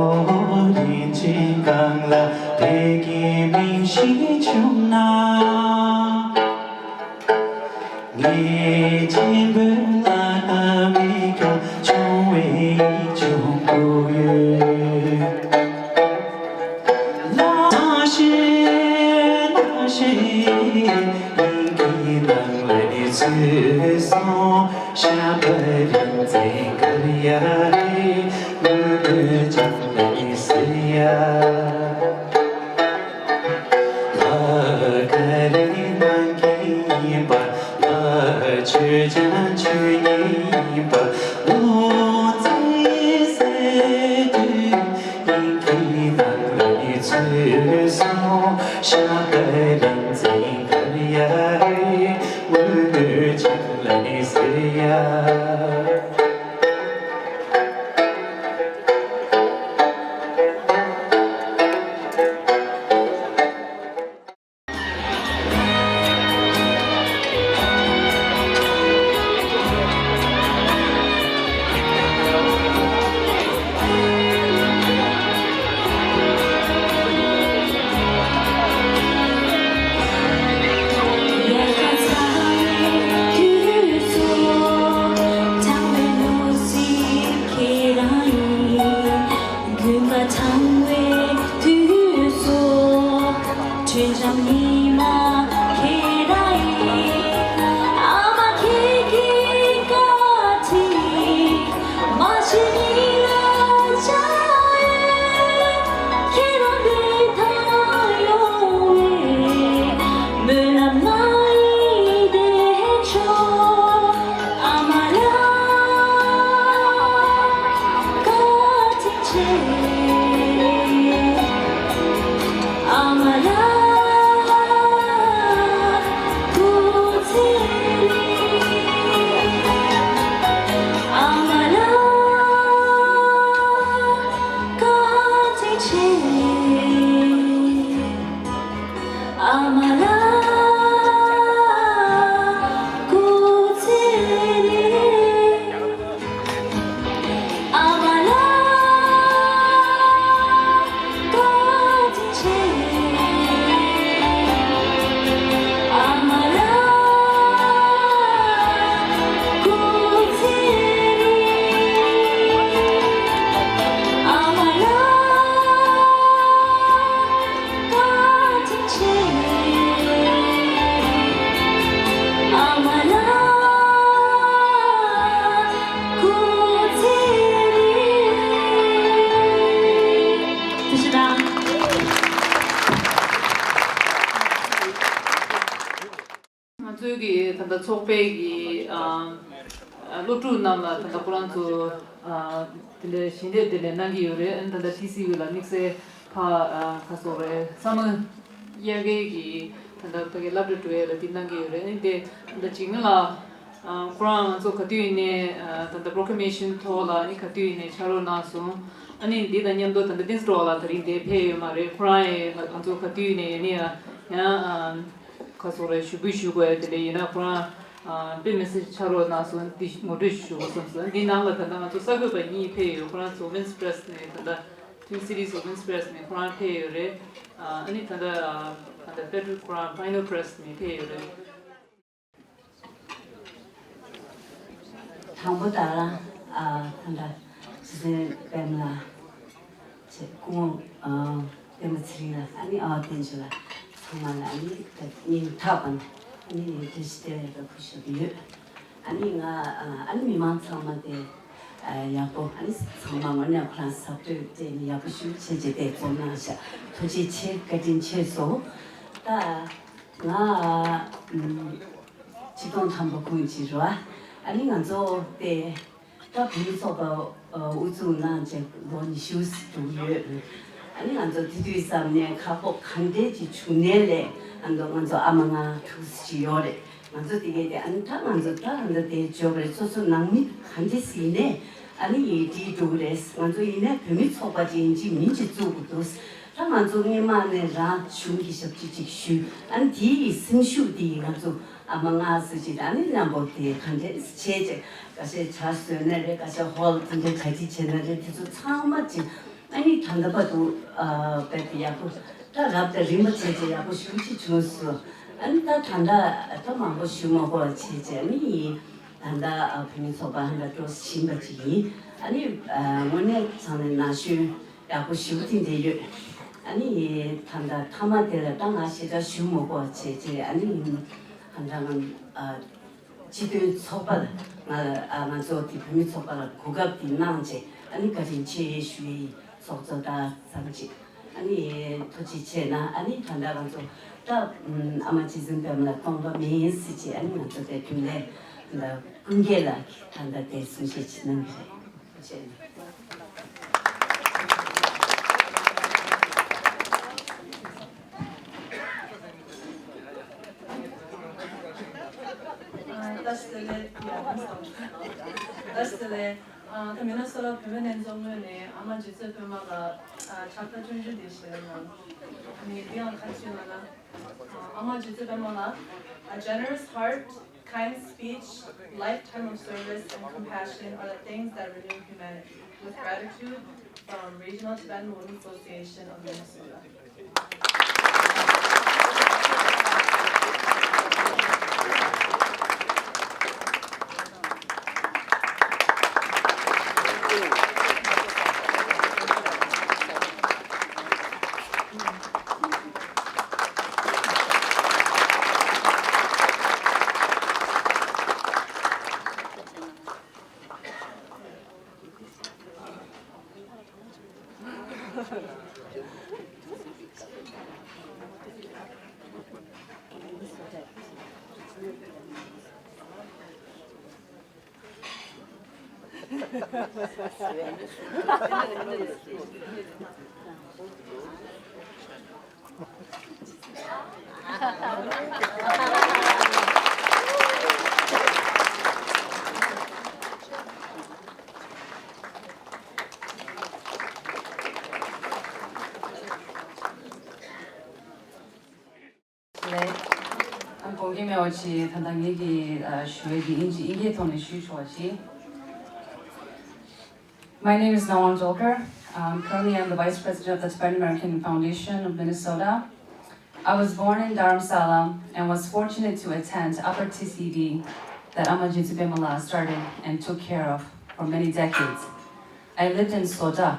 རིན་ཆེན་གང་ལ་བདེ་སྐྱིད་མི་ཤི་བྱུང་ན། ངའི་གཅེན་པོའི་ལག་ན་མི་ཁ་ཆུང་བའི་ཆུང་བུ་ཡོད། ལ་ཤེ་ལ་ཤེ་དབྱིན་གྱི་ནང་ལ་ནི་ཚུད་སོང་། ཤ་པ་རིན་ཙེ་གར་ཡ་རེ་མུ་མུ་ཅང་ལ་ནི་ཟེར་ཡ། ལ་ཀ་རེ་ནང་གི་ཡིན་པ། ལ་ཆོས་ཅན་ཆོས་ཉིད་ཡིན་པ། ལུང་ཚིག་ཟེར་དུས་དབྱིན་གྱི་ནང་ལ་ནི་ཚུད་སོང་། ཤ་པ་རིན་ཙེ་གར་ཡ་རེ་མུ་མུ་ཅང་ལ་ནི་ཟེར་ཡ། དགུན་ཁ་གྲང་བའི་དུས་སུ། དྲོད་འཇམ་ཉི་མ་ཁྱེད་རང་ཡིན། ཨ་མ་ཁྱེད་ཀྱི་བཀའ་དྲིན། མ་ཤི་ཉིད་ལ་བྱ་ཡོད། ཁྱེད་རང་བདེ་ཐང་ཡོང་བའི་སྨོན་ལམ་ང་ཡིས་འདེབས་ཆོག་ཨ་མ་ལགས། བཀའ་དྲིན་ཆེ། ཨ་མ་ལགས། སྐུ་ཚེ་རིང་། ཨ་མ་ལགས། བཀའ་དྲིན་ཆེ། ཨ་མ་ལགས། སྐུ་ཚེ་རིང་། ཨ་མ་ལགས། བཀའ་དྲིན་ཆེ། ཨ་མ་ལགས། སྐུ་ཚེ་རིང་། ཨ་མ་ལགས། བཀའ་དྲིན་ཆེ། ཨ་མ་ལགས། སྐུ་ཚེ་རིང་། ཐུགས་རྗེ་གནང་། ང་ཚོའི་གི་ད་ལྟ་ཚོགས་པའི་གི་ཨ་ཨ་སློབ་ཕྲུག་རྣམས་ལ་ད་ལྟ་ཁོ་རང་ཚོ་ཨ་དེ་འདྲའི་ཞལ་འདེབས་དེ་འདྲ་གནང་གི་ཡོད་རེད། ཨ་ནི་ད་ལྟ་ཊི་སི་ཡུ་ལ་དམིགས་བསལ་ཕ་ཨ་ཁ་སོ་རེད། བསམ་བློ་དབྱར་ཁའི་གི་ད་ལྟ་ཕ་གི་སློབ་གྲྭ་འགྲོ་ཡ་ལ་དེ་གནང་གི་ཡོད་རེད། ཨ་ནི་དེ་ད་ལྟ་འཇིགས་མེད་ལགས་ཨ་ཁོ་རང་ང་ཚོ་ག་དུས་ཡིན་ནའི་ཨ་ད་ལྟ་པོ་རོ་ཀི་ལེ་མེ་ཤན་ཐོག་ལ་ཨ་ནི་ག་དུས་ཡིན་ནའི་ཕྱག་རོགས་གནང་སོང་། ཨ་ནི་འདི་དང་མཉམ་དུ་ད་ལྟ་བསྟན་འཛིན་སྒྲོལ་དཀར་ལགས་དེ་རིང་འདིར་ཕེབས་ཡོད་མ་རེད། ཁོ་རང་ཡང་ང་ང་ཚོ་ག་དུས་ཡིན་ནའི་ཡིན་ནའི་ཡང་ཡང་ཨ་ཁ་སོ་རེད། ཞུ་འབུལ་ཞུ་དགོས་ཡ་དེ་འདྲ་ཡིན་ན་ཁོ་རང་ཨ་དཔེ་མི་སྲིད་ཕྱག་རོགས་གནང་སོང་། འདི་ངོ་སྤྲོད་ཞུ་དགོས་བསམ་སོང་། འདི་ནང་ལ་ད་ལྟ་ང་ཚོ་གསར་འགོད་པ་གཉིས་ཕེབས་ཡོད། ཁོ་རང་ཚོ་Women's Press ནས་ད་ལྟ་Twin Cities Women's Press ནས་ཁོ་རང་ཕེབས་ཡོད་རེད། ཨ་ནི་ད་ལྟ་ཨ་ད་ལྟ་Frederick ཁོ་རང་Pioneer Press ནས་ཕེབས་ཡོད་རེད། དང་པོ་ད་རང་ཨ་ད་ལྟ་སྲིད་ཚན་པད་མ་ལགས། ཅེས་སྐུ་ངོ་ཨ་པད་མ་ཚེ་རིང་ལགས། ཨ་ནི་ཨ་བསྟན་ཆོས་ལགས། ཚང་མ་ལ་ཨ་ནི་ད་སྙིང་ཐག་པ་ནས་ཨ་ནི་བཀྲ་ཤིས་བདེ་ལེགས་ཡག་པོ་ཞུ་གི་ཡོད། ཨ་ནི་ང་ཨ་ཨ་ནི་མི་མང་ཚང་མ་དེ་ཨ་ཡག་པོ་ཨ་ནི་ཚང་མ་ངོ་ནས་ཁོ་རང་གཟབ་སྤྲོས་སྤྲད་ནས་ཡག་པོ་ཞུ་བྱས་རྗེས་དེ་འཛོམས་གནང་ཤག་ཐུགས་རྗེ་ཆེ། བཀའ་དྲིན་ཆེ་སོང་། ད་ང་ཨ་ཆིག་སྟོང་ཐམ་པ་གུང་ཅི་རུ་ཨ་ནི་ང་ཚོ་དེ་ད་བོད་མི་ཚོགས་པ་ཨ་དབུ་འཛུགས་གནང་བྱས་ལོ་ཉི་ཤུ་འགྲོ་གི་ཡོད། ཨ་ནི་ང་ཚོ་དེ་དུས་ཙམ་ནས་ཁག་པོ་ག་འདྲས་ཅིག་བྱུང་ནའི་ལས་ཨ་ནི་ང་ཚོ་ཨ་མ་ང་ཐུགས་སུ་ཅིག་ཡོད་རེད། ང་ཚོ་དེ་གས་དེ་ཨ་ནི་ད་ང་ཚོ་ད་ཨ་ནི་དེ་འཇོག་རེད། སོ་སོ་ནང་མི་ག་འདྲས་ཡིན་ནའི་ཨ་ནི་ཡི་དེ་འགྲོ་གི་རེད། ང་ཚོ་ཡིན་ནའི་བོད་མི་ཚོགས་པ་ཅིག་ཡིན་གཅིག་མིན་གཅིག་བཙུགས་དགོས་འདུག་ད་ང་ཚོ་སྔོན་མ་ནས་རང་གཞུང་གི་ཞབས་ཕྱི་ཅིག་ཞུས། ཨ་ནི་དེའི་སེམས་ཤུགས་དེ་ང་ཚོ་ཨ་མ་མངའ་ཟེར་ཅིག་ཨ་ནི་མཉམ་པོ་དེ་ག་འདྲས་བྱས་བྱས་ཁ་ཤས་ཇ་བཟོས་ན་རེད། ཁ་ཤས་ཧོལ་དེ་འདྲའི་གྲ་སྒྲིག་བྱས་ན་རེད། དེ་ཚོ་ཚང་མ་ཅིག་ཨ་ནི་ད་ལྟ་བར་དུ་ཨ་དཔེ་དེ་ཡག་པོ་ད་རབ་དང་རིམ་པ་བྱས་བྱས་ཡག་པོ་ཞེ་པོ་ཅིག་བྱུང་སོང་། ཨ་ནི་ད་ད་ལྟ་ད་མང་པོ་ཞུ་མ་དགོས་པ་བྱས་བྱས་ཨ་ནི་ཡིན། ད་ལྟ་ཨ་བུད་མེད་ཚོགས་པ་ཧན་ད་སྤྲོ་བཞིན་པ་ཅིག་ཡིན། ཨ་ནི་ཨ་དངོས་གནས་ཚང་ནས་ན་གཞོན་ཡག་པོ་ཞེ་པོ་ཅིག་འདི་ཡོད། ཨ་ནི་ད་ལྟ་མཐའ་མ་དེ་ལ་ད་ང་ཞེ་དྲག་ཞུ་མ་དགོས་བྱས་བྱས་ཨ་ནི་ཧན་ད་ང་ཨ་སྤྱི་མཐུན་ཚོགས་པ་ལ་ང་ཨ་ང་ཚོ་དེ་བུད་མེད་ཚོགས་པ་ལ་གོ་སྐབས་འདི་གནང་བྱས་ཨ་ནི་བཀའ་དྲིན་ཆེ་ཞུ་ཡི་ཡིན། ཚོགས་གཙོ་དང་ཙམ་ཅིག་ཨ་ནི་ཐུགས་རྗེ་ཆེ་གནང་། ཨ་ནི་ད་ལྟ་ང་ཚོ་ད་ཨམ་ཨ་མ་རྗེ་བཙུན་པད་མ་ལ་སྟོང་པ་མེད་ཟེར་ཅིག་ཨ་ནི་ང་ཚོ་དེ་དུས་ལས་ད་ཀུན་མཁྱེན་ལགས་ཀྱིས་ད་ལྟ་དེ་གསུང་བཤད་ཅིག་གནང་གི་རེད། ཐུགས་རྗེ་ཆེ་གནང་། བཀྲ་ཤིས་བདེ་ལེགས། བཀྲ་ཤིས་བདེ་ལེགས། ཨ་ད་མི་ན་སོ་ཊ་བུད་མེད་ལྷན་ཚོགས་ངོས་ནས་ཨ་མ་རྗེ་བཙུན་པད་མ་ལ་ཨ་ཕྱག་རྟགས་སྤྱན་འདྲེན་འདི་ཞུ་ཡ་ཡིན། ཨ་ནི་འདི་ཡང་ག་རེ་ཞུ་ན་ན། ཨ་མ་རྗེ་བཙུན་པད་མ་ལགས། A generous heart, kind speech, lifetime of service and compassion are the things that renew humanity. With gratitude from Regional Tibetan Women's Association of Minnesota. ལེ། ཨ་དགོངས་འགལ་མེད་པ་ཅིག་ད་ལྟ་ངེད་ཀྱི་ཨ་ཞུ་ཡས་ཀྱི་དབྱིན་ཇི་དབྱིན་སྐད་ཐོག་ནས་ཞུས་ཆོག་པ་ཅིག My name is Nawang Jolkar. Um, currently, I'm the Vice President of the Tibetan American Foundation of Minnesota. I was born in Dharamsala and was fortunate to attend Upper T C V that Ama Jintsubemala started and took care of for many decades. I lived in Soda,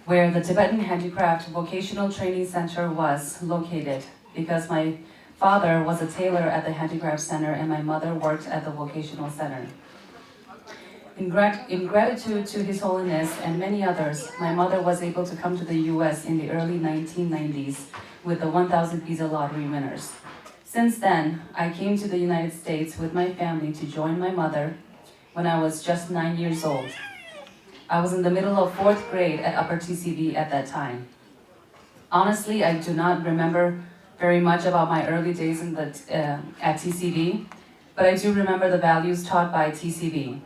where the Tibetan Handicraft Vocational Training Center was located because my father was a tailor at the Handicraft Center and my mother worked at the Vocational Center. In, grat- in gratitude to His Holiness and many others, my mother was able to come to the U S in the early nineteen nineties with the one thousand visa lottery winners. Since then, I came to the United States with my family to join my mother when I was just nine years old. I was in the middle of fourth grade at Upper T C V at that time. Honestly, I do not remember very much about my early days in the, uh, at T C V, but I do remember the values taught by T C V.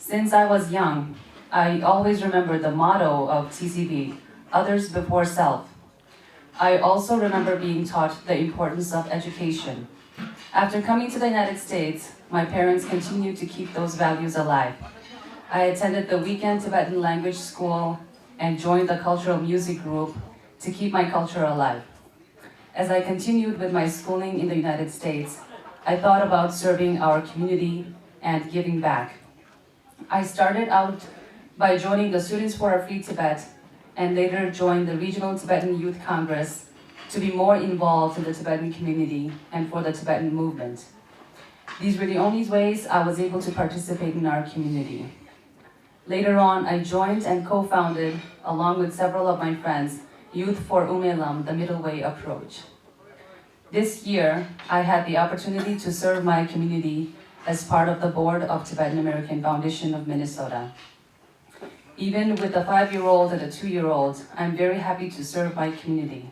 Since I was young, I always remember the motto of T C V, others before self. I also remember being taught the importance of education. After coming to the United States, my parents continued to keep those values alive. I attended the weekend Tibetan language school and joined the cultural music group to keep my culture alive. As I continued with my schooling in the United States, I thought about serving our community and giving back. I started out by joining the Students for a Free Tibet and later joined the Regional Tibetan Youth Congress to be more involved in the Tibetan community and for the Tibetan movement. These were the only ways I was able to participate in our community. Later on, I joined and co founded, along with several of my friends, Youth for Umelam, the Middle Way Approach. This year, I had the opportunity to serve my community as part of the board of Tibetan American Foundation of Minnesota. Even with a five year old and a two year old, I'm very happy to serve my community.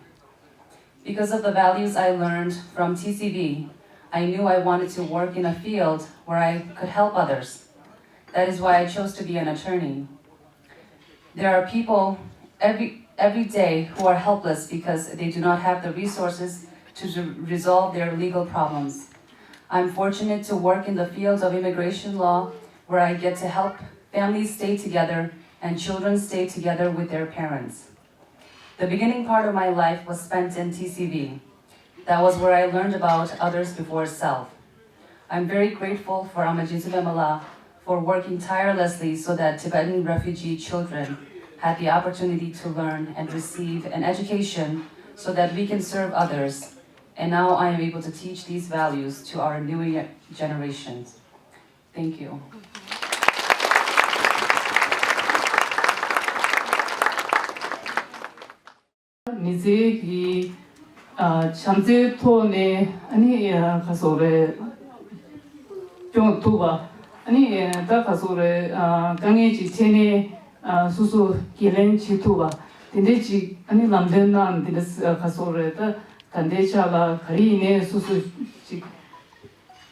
Because of the values I learned from T C V, I knew I wanted to work in a field where I could help others. That is why I chose to be an attorney. There are people every every day who are helpless because they do not have the resources to re- resolve their legal problems. I'm fortunate to work in the field of immigration law, where I get to help families stay together and children stay together with their parents. The beginning part of my life was spent in T C V. That was where I learned about others before self. I'm very grateful for Ama Jinsu Mala for working tirelessly so that Tibetan refugee children had the opportunity to learn and receive an education so that we can serve others. And now I am able to teach these values to our newer generations. Thank you. མི་ཚེ་གི་ཨ་བྱམས་བརྩེའི་ཐོག་ནས་ཨ་ནི་ཨ་ག་སོག་རེད། སྐྱོང་ཐུབ་པ། ཨ་ནི་ད་ག་སོག་རེད། ཨ་དཀའ་ངལ་ཅིག་འཕྲད་ནས་ཨ་སོ་སོ་འགན་ལེན་བྱེད་ཐུབ་པ། དེ་འདྲས་ཅིག་ཨ་ནི་ལམ་སྟོན་གནང་། དེ་འདྲས་ག་སོག་རེད། ད་ད་ལྟའི་ཆ་ལ་ག་རེ་ཡིན་ནའི་སོ་སོ་ཅིག་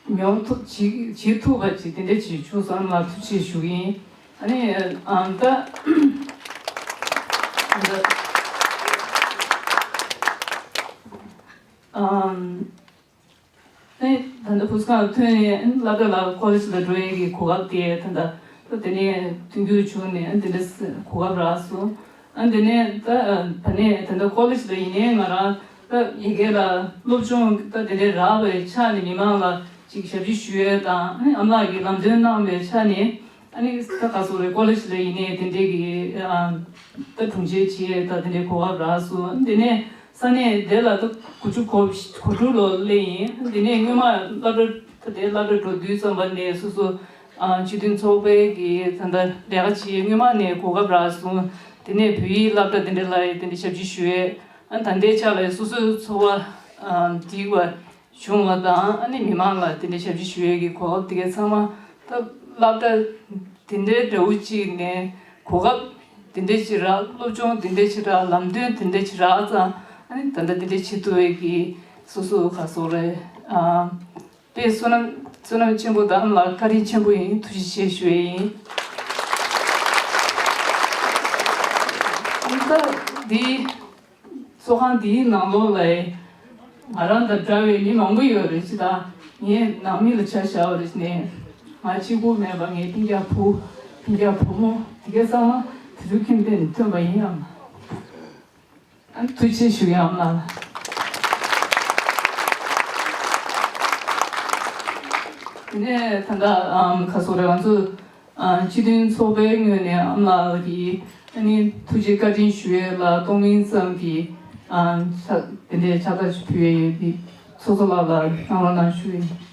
མྱོང་ཐུབ་བྱེད་བྱེད་ཐུབ་པ་ཅིག་དེ་འདྲ་བྱེད་ཆོག་བསམ་ལ་ཐུགས་རྗེ་ཆེ་ཞུ་གི་ཡིན། ཨ་ནི་ཨམ་ད་ཨམ་ཨ་ནི་ད་ལྟ་ཕུ་སི་ཁང་ཐོན་ནས་སློབ་གྲྭ་ལ་ཀོ་ལེཇ་ལ་འགྲོ་ཡས་ཀྱི་གོ་སྐབས་དེ་ད་ལྟ་ད་དེ་ནས་མཐུན་འགྱུར་བྱུང་ནས་ཨ་དེ་འདྲ་གོ་སྐབས་རག་སོང་། ཨ་དེ་ནས་ད་ད་ནས་ད་ལྟ་ཀོ་ལེཇ་ལ་ཡིན་ནའི་ང་རང་ད་ཡི་གེ་ལ་སློབ་སྦྱོང་ད་དེ་འདྲའི་རག་པའི་ཆ་ནས་མི་མང་ལ་ཅིག་ཞབས་ཕྱི་ཞུ་ཡས་དང་ཨ་ནི་ཨ་མ་ལགས་ཀྱིས་ལམ་སྟོན་གནང་བའི་ཆ་ནས་ཨ་ནི་ད་ག་སོག་རེད། ཀོ་ལེཇ་ལ་ཡིན་ནའི་དེ་འདྲའི་གི་ཨ་ད་དྲུང་ཆེ་བྱེད་ཡས་ད་དེ་འདྲའི་གོ་སྐབས་རག་སོང་། ཨ་དེ་ནས་ས་གནས་དེ་ལ་ད་དགུ་བཅུ་གོ་གོ་དྲུག་ལོ་སླེབས་ཡིན། ཨ་དེ་ནས་སྔོན་མ་སློབ་གྲྭ་ད་དེ་སློབ་གྲྭ་འགྲོ་དུས་ཙམ་པ་ནས་སོ་སོ་ཨ་སྤྱི་མཐུན་ཚོགས་པའི་གི་ད་ལྟ་ལས་ཀ་བྱེད་སྔོན་མ་ནས་གོ་སྐབས་རག་སོང་། དེ་ནས་བོད་ཡིག་སློབ་གྲྭ་དེ་འདྲ་ལ་དེ་འདྲ་ཞབས་ཕྱི་ཞུ་ཡས། ཨ་ད་ལྟའི་ཆ་ལ་སོ་སོའི་འཚོ་བ་ཨ་འགྲིག་པ་བྱུང་བ་དང་ཨ་ནི་མི་མང་ལ་དེ་འདྲ་ཞབས་ཕྱི་ཞུ་ཡས་ཀྱི་གོ་སྐབས་དེ་གའི་ཚང་མ་ད་སློབ་གྲྭ་དེ་འདྲའི་འདྲ་བོ་གཅིག་ནས་གོ་སྐབས་དེ་འདྲ་ཅིག་རག་སློབ་སྦྱོང་དེ་འདྲ་ཅིག་རག་ལམ་སྟོན་དེ་འདྲ་ཅིག་རག་ཙང་ཨ་ནི་ད་ལྟ་དེ་འདྲ་བྱེད་ཐུབ་པའི་གི་སོ་སོ་ག་སོག་རེད། ཨ། དཔེ་བསོད་ནམས་བསོད་ནམས་ཆེན་པོ་དང་ཨ་མ་ལགས་བཀའ་དྲིན་ཆེན་པོ་ཡིན། ཐུགས་རྗེ་ཆེ་ཞུ་ཡས་ཡིན། ད་འདི་ཚོགས་ཁང་འདིའི་ནང་ལོགས་ལ་ང་རང་དང་འདྲ་བའི་མི་མང་པོ་ཡོད་རེད། ཅི་ད་ངའི་ནང་མི་ལ་ཆ་བཞག་པ་རེད་ནས་ང་གཅིག་པུ་མེད་པ་ངའི་སྤུན་ཀྱག་བུ་སྤུན་ཀྱག་བུ་མོ་དེ་གའི་ཚང་མ་དེ་ཚོའི་ཁྱིམ་སྡེ་ནས་ཐོན་པ་ཡིན་ཡང་། ཨ་ཐུགས་རྗེ་ཆེ་ཞུ་ཡ་ཨ་མ་ལགས། དེ་ནས་ད་ལྟ་ཨམ་ག་སོག་རེད། ང་ཚོ་ཨ་སྤྱི་མཐུན་ཚོགས་པའི་ངོས་ནས་ཨ་མ་ལགས་ཀྱི་ཨ་ནི་ཐུགས་རྗེ་བཀའ་དྲིན་ཞུ་ཡས་ལ་གཏོང་མིན་ཙམ་གྱི་ཨ་ཕྱག་དེ་འདྲའི་ཕྱག་རྟགས་ཞིག་ཕུལ་ཡས་ཡོད་པའི་ཚོགས་གཙོ་ལགས་ལ་གནང་རོགས་གནང་ཞུ་ཡིན།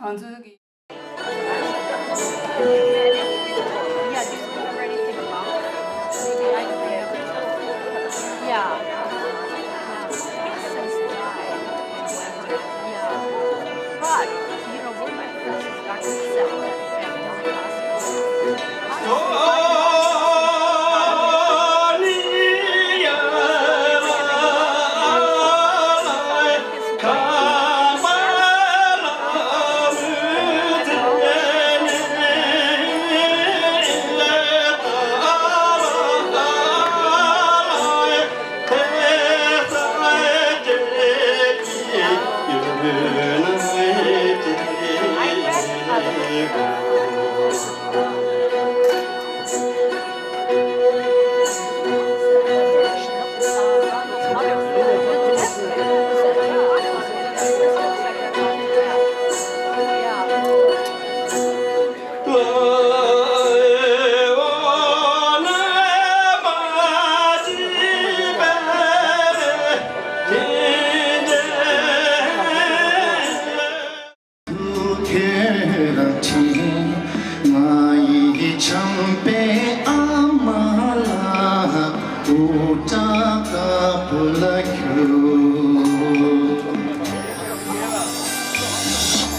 ང་ཚོའི་གི Yeah, do you remember anything about it? Maybe I can remember. Yeah. Yeah. Since died. Yeah. But, you know, we're my friends got accepted at Family Hospital.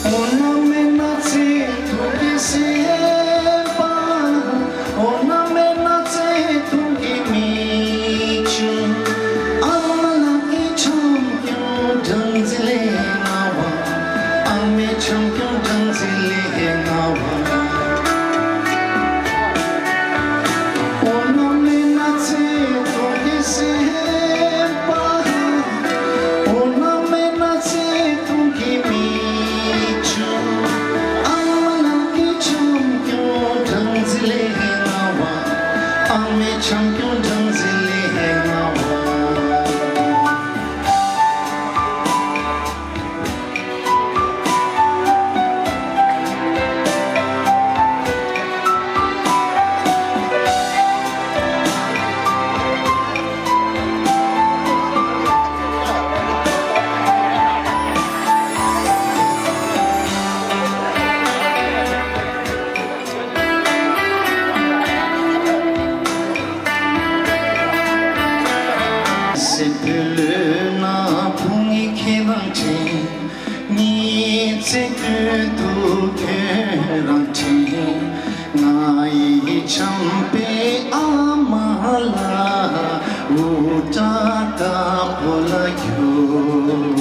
འོ་ན་མེད་ན་ཚེ་ཐུང་གི་སེམས་པ། འོ་ན་མེད་ན་ཚེ་ཐུང་གི་མིག་ཆུ། ཨ་མ་ལགས་ཀྱི་ཆམ་རྐྱང་སྦྲང་རྩི་ལས་མངར་བ། ཨ་མའི་ཆམ་རྐྱང་སྦྲང་རྩི་ལས་མངར་བ། འོ་ན་མེད་ན་ཚེ་ཐུང་གི་སེམས་པ། འོ་ན་མེད་ན་ཚེ་ཐུང་གི་མིག་ཆུ། ཨ་མ་ལགས་ཀྱི་ཆམ་རྐྱང་སྦྲང་རྩི་ལས་མངར་བ། ཨ་མའི་ཆམ་རྐྱང་སྦྲང་རྩི་ལས་མངར་བ། སེ་ཕུ་ལོ་ན་བུང་ངི་ཁྱེད་རང་དྲན། ཉི་ཚེ་ཀུན་ཏུ་ཁྱོད་རང་དྲན། ང་ཡི་བྱམས་པའི་ཨ་མ་ལགས། འུ་ཏྲ་ལྟ་བུ་ལ་གྱུར།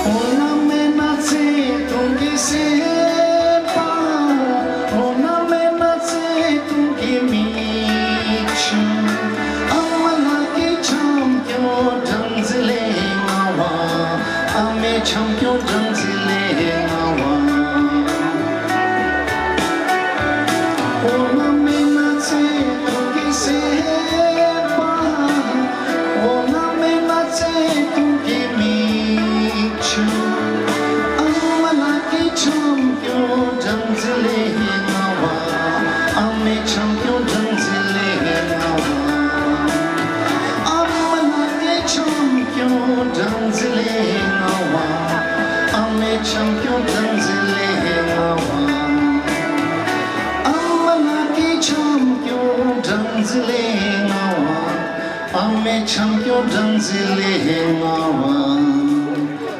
འོ་ན་མེད་ན་ཚེ་ཐུང་གི་སེམས་པ། འོ་ན་མེད་ན་ཚེ་ཐུང་གི་མིག་ཆུ། ཨ་མ་ལགས་ཀྱི་ཆམ་རྐྱང་སྦྲང་རྩི་ལས་མངར་བ། ཨ་མའི་ཆམ་རྐྱང་སྦྲང་རྩི་ལས་མངར་བ། འོ་ན་མེད་ན་ཚེ་ཐུང་གི་སེམས་པ། འོ་ན་མེད་ན་ཚེ་ཐུང་གི་མིག་ཆུ། ཨ་མ་ལགས་ཀྱི་ཆམ་རྐྱང་སྦྲང་རྩི་ལས་མངར་བ། ཨ་མའི་ཆམ་རྐྱང་སྦྲང་རྩི་ལས་མངར་བ། ཨ་མ་ལགས་ཀྱི་ཆམ་རྐྱང་སྦྲང་རྩི་ལས་མངར་བ། ཨ་མའི་ཆམ་རྐྱང་སྦྲང་རྩི་ལས་མངར་བ། ཨ་མ་ལགས་ཀྱི་ཆམ་རྐྱང་སྦྲང་རྩི་ལས་མངར་བ། ཨ་མའི་ཆམ་རྐྱང་སྦྲང་རྩི་ལས་མངར་བ།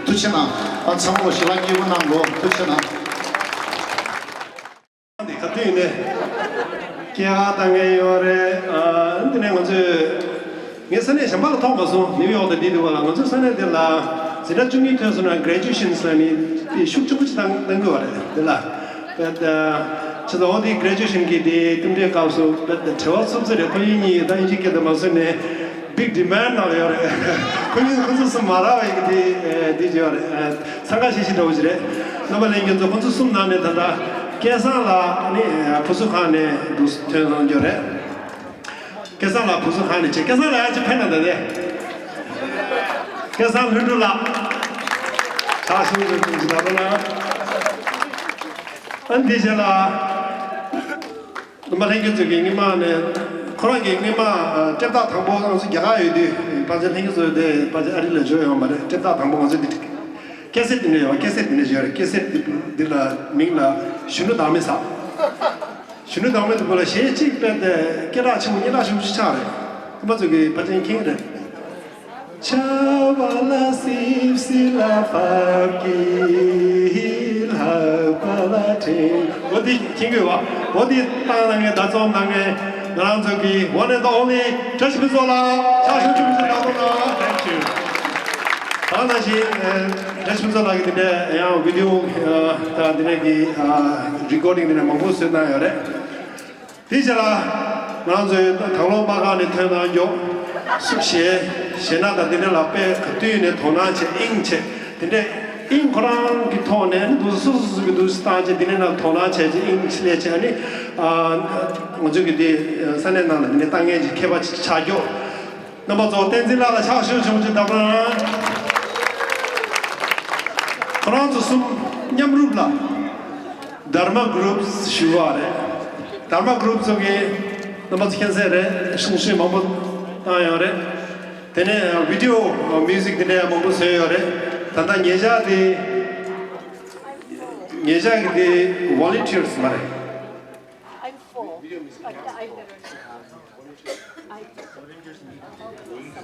ཐུགས་རྗེ་གནང་། ཨ་ཚང་མ་ཞལ་ལག་མཉེས་པོ་གནང་རོགས། ཐུགས་རྗེ་གནང་། འདི་ག་དུས་ནས་སྐྱེས་སྐར་བཏང་མཁན་ཡོད་རེད། ཨ་འདི་ནས་ང་ཚོས། ངས་ས་གནས་གཞན་པ་ལ་མཐོང་མ་སོང་། ནིའུ་ཡོག་དང་འདི་འདུག་པ་ལ། ང་ཚོའི་ས་གནས་འདི་ལ་འཛིན་གྲྭ་བཅུ་གཉིས་ཐོན་སོང་ན་graduation་ཟེར་ནི་དེ་ཤུགས་ཆེན་པོ་ཅིག་བཏང་བཏང་གི་ཡོད་རེད་འདི་ལ། བྱས་ཙང་འོ་དེ་graduation་གི་དེ་རྟེན་འབྲེལ་སྐབས་སུ་བྱས་ཙང་བྲེལ་བ་ཚུབ་ཚུབ་རེད། ཁོ་གཉིས་ད་དབྱིན་ཇི་སྐད་དུ་མ་བཟོས་ནས་big demand་ནང་ལ་ཡོད་རེད། ཁོ་གཉིས་ཁོ་ཚོ་གསུམ་མ་རག་པའི་གི་དེ་དེ་ཅིག་ཡོད་རེད། འཚང་ཁ་ཤིག་ཤིག་འདྲ་བོ་ཅིག་རེད། རྣམ་པ་ལྷན་རྒྱས་ཚོ་ཁོ་ཚོ་གསུམ་ནང་ནས་ད་ལྟ་སྐལ་བཟང་ལགས་ནི་བུ་གསོ་ཁང་ནས་འདུག་ཐོན་གནང་རྒྱུ་རེད། སྐལ་བཟང་ལགས་བུ་གསོ་ཁང་ནས་བྱས། སྐལ་བཟང་ལགས་ཡར་ཅིག་ཕེབས་ན་ད་ལྟ། སྐལ་བཟང་ལྷུན་གྲུབ་ལགས། ཕྱག་ཞུ་རྒྱུ་ཅིག་ད་ལྟ་ན། ཨ་འདི་བྱས་ལ། རྣམ་པ་ལྷན་རྒྱས་ཚོ་གིས་སྔོན་མ་ནས་ཁོ་རང་གིས་སྔོན་མ་ཨ་སྤྲད་རྟགས་དང་པོ་ང་ཚོ་རྒྱ་གར་ཡོད་དུས་པ་ཚེ་ལྷན་རྒྱས་ཚོ་དེ་པ་ཚེ་ཨ་རི་ལ་འབྱོར་ཡོང་བ་རེད། སྤྲད་རྟགས་དང་པོ་ང་ཚོ་འདི་ཀེ་སེ་ཊི་འདི་འདྲ་ཡོད། ཀེ་སེ་ཊི་འདི་འདྲ་ཡོད་རེད། ཀེ་སེ་ཊི་འདི་འདི་ལ་མིང་ལ་གཞོན་ནུ་བདག་མེད་ཟེར། གཞོན་ནུ་བདག་མེད་དུ་བུ་ལ་གཞས་གཅིག་སྤེལ་ཏེ་སྐད་གྲགས་ཆེན་པོ་སྙན་གྲགས་ཆེན་པོ་ཞིག་ཆགས་རེད། རྣམ་པ་ཚོ་གིས་ཕལ་ཆེར་མཁྱེན་གྱི་རེད། ཆར་པ་ལ་སིབ་སིབ་ལ་ཕབ་ཀྱི་ལྷགས་པ་ལ་དྲན། འོ་དེ་མཁྱེན་གྱི་ཡོད་པ། འོ་དེ་བཏང་གནང་མཁན་ད་རྩོམ་གནང་མཁན་ང་རང་ཚོ་གི་one and only་བཀྲ་ཤིས་ཕུན་ཚོགས་ལགས། ཕྱག་ཞུ་ཆུང་ཆུང་གནང་རོགས་གནང་། Thank you། ད་ནང་བཞིན་བཀྲ་ཤིས་ཕུན་ཚོགས་ལགས་ཀྱིས་འདི་འདྲའི་ཡང་video་དང་འདི་འདྲའི་གི་recording་འདི་འདྲ་མང་པོ་བཟོས་གནང་ཡོད་རེད། དེ་རྗེས་ལ་ང་ཚོའི་དང་བླངས་པར་ཁང་ནས་ཐོན་གནང་རྒྱུ། སུ་གཞས་གཞས་སྣ་དང་འདི་འདྲ་ལ་དཔེ་ག་དུས་ནས་དོ་སྣང་བྱས་དབྱིངས་བྱས་དེ་འདྲས་དབྱིངས་ཁོ་རང་གི་ཐོག་ནས་ནི་འདུག་སེ་སོ་སོ་སོ་གི་འདུག་སེ་བཏང་བྱས་འདི་འདྲས་ནང་དོ་སྣང་བྱས་བྱས་དབྱིངས་སླེབས་བྱས་ནི་ང་ཚོའི་གི་དེ་ས་གནས་ནང་ལ་འདི་འདྲས་བཏང་མཁན་གྱི་མཁས་པ་ཅིག་ཆགས་རྒྱུ། རྣམ་པ་ཚོ་བསྟན་འཛིན་ལགས་ལ་ཕྱག་ཞུ་ཆུང་ཆུང་བཏབ་རོགས་གནང་། ཁོ་རང་ཚོ་གསུམ་མཉམ་རུབ་ལ་Dharma Groups་ཞུ་བ་རེད། Dharma Groups་ཚོ་གིས་རྣམ་པ་ཚོ་མཁྱེན་གསལ་རེད། གསུང་བཤད་མང་པོ་བཏང་ཡོད་རེད། དེ་ནས་video music་དེ་འདྲ་ཡང་མང་པོ་བཟོས་ཡོད་རེད། ད་ལྟ་ཉེ་ཆར་དེ་ཉེ་ཆར་གྱི་དེ་volunteers་མ་རེད། I'm full. I, I literally. I, ད་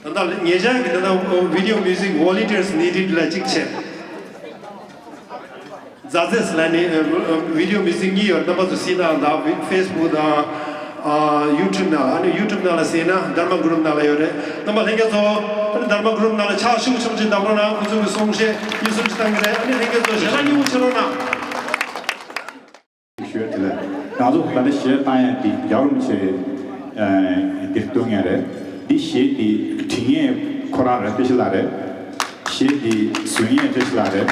ལྟ་ཉེ་ཆར་གྱི་ད་ལྟ་video music volunteers needed ལ་གཅིག་བྱས། མཛའ་བརྩེ་ཟེར་ལ་ནི་video music གཉིས་ཡོད་རེད། རྣམ་པ་ཚོ་གཟིགས་ན་ད་Facebook དང་YouTube ནང་ཨ་ནི་YouTube ནང་ལ་གཟིགས་ན་Dharma Group ནང་ལ་ཡོད་རེད། རྣམ་པ་ལྷན་རྒྱས་ཚོ་ཨ་ནི་Dharma Group ནང་ལ་ཕྱག་ཤུགས་ཆེན་པོ་ཅིག་བརྡབ་རོགས་གནང་། ཁོ་ཚོ་གི་གསུང་བཤད་གཉིས་གསུམ་ཅིག་བཏང་གི་རེད། ཨ་ནི་ལྷན་རྒྱས་ཚོ་ཞེ་དྲག་སྙིང་པོ་བྱེད་རོགས་གནང་། ཞུ་ཡ་དེ་ལ་ང་ཚོ་ད་ལྟ་གཞས་བཏང་ཡ་དེ་རྒྱལ་བ་རིན་པོ་ཆེ་འདིར་བཏོན་ཡ་རེད། འདི་གཞས་དེ་བྲིས་མཁན་ཁོ་རང་རེད། བཀྲ་ཤིས་ལགས་རེད། གཞས་དེ་བཟོ་མཁན་བཀྲ་ཤིས་ལགས་རེད།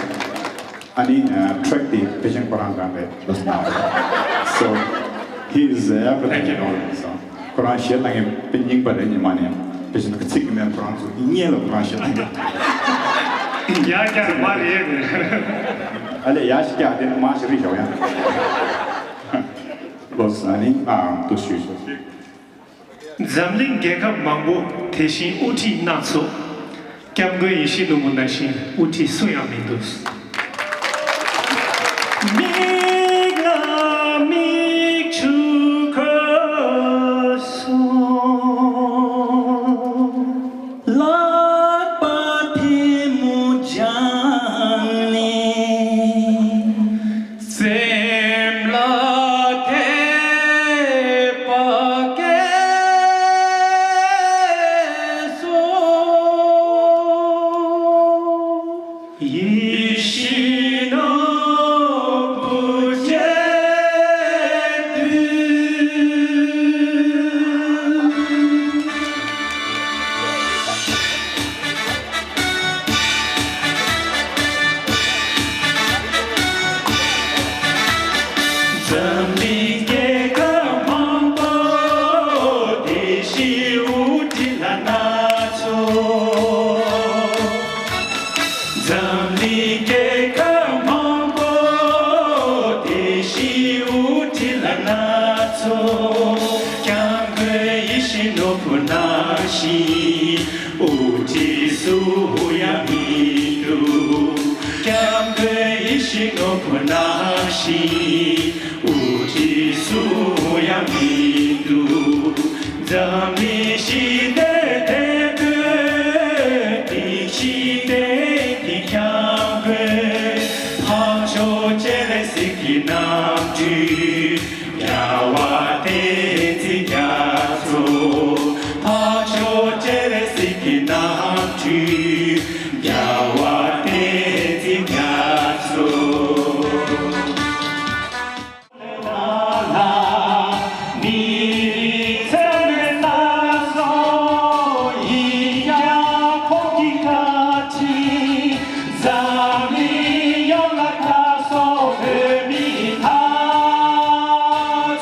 ཨ་ནི་track དེ་དཔེ་ཆེན་ཁོ་རང་རང་རེད། ལོ་སི་ནང་རེད། So he is everything in all, so. ཁོ་རང་གཞས་བཏང་མཁན་དཔེ་རྙིང་པ་རེད། ཉི་མ་ནས་དཔེ་ཆེན་ཚིག་གི་མེད། ཁོ་རང་ཚོ་ཡིན་ཉེ་ལ་ཁོ་རང་གཞས་བཏང་མཁན། ཡ་རྒྱ་མ་རེད། ཨ་ལས་ཡ་ཞིག་རྒྱ་དེ་མ་ཞིག་རིག་ཞོག་ཡ། ལོ་སི་ནི་ཨ་དུ་ཞུས་ཤོག་འཛམ་གླིང་རྒྱལ་ཁབ་མང་པོ་དེ་བཞིན་དབུ་ཁྲིད་སྣ་ཚོགས། སྐྱབས་མགོན་ཡིད་བཞིན་ནོར་བུ་ནང་བཞིན་དབུ་ཁྲིད་སུ་ཡང་མི་འདུག་མིག་ལ་མིག་ཆུ་ཁ་སོང་། ལག་པ་ཐལ་མོ་སྦྱར་ནས། སེམས་ལ་ཐེབས་པ་སྐྱེས་སོང་། ཡིད་བཞིན་ནོར་བུ་བཅས་དུས། འཛམ་གླིང་རྒྱལ་ཁབ་མང་པོ་དེ་བཞིན་དབུ་ཁྲིད་ལྷ་སྣ་ཚོགས། འཛམ་གླིང་རྒྱལ་ཁབ་མང་པོ་དེ་བཞིན་དབུ་ཁྲིད་ལྷ་སྣ་ཚོགས། སྐྱབས་མགོན་ཡིད་བཞིན་ནོར་བུ་ནང་བཞིན། དབུ་ཁྲིད་སུ་ཡང་མི་འདུག་སྐྱབས་མགོན་ཡིད་བཞིན་ནོར་བུ་ནང་བཞིན། དབུ་ཁྲིད་སུ་ཡང་མི་འདུག་འཛམ་གླིང་ཞི་བདེའི་དེད་དཔོན། སྡིག་ཞི་བདེའི་སྐྱབས་མགོན། འཕགས་མཆོག་སྤྱན་རས་གཟིགས་ཀྱི་རྣམ་སྤྲུལ། རྒྱལ་བ་བསྟན་འཛིན་རྒྱ་མཚོ། འཕགས་མཆོག་སྤྱན་རས་གཟིགས་ཀྱི་རྣམ་སྤྲུལ། རྒྱལ་བ་བསྟན་འཛིན་རྒྱ་མཚོ། མི་རིགས་འཚེ་མེད་ལ་སོགས་ཡིན་ཀྱང་ཁོང་གི་བཀའ་དྲིན། འཛམ་གླིང་ཡོངས་ལ་ཁ་སོགས་བོད་མི་ཐམས་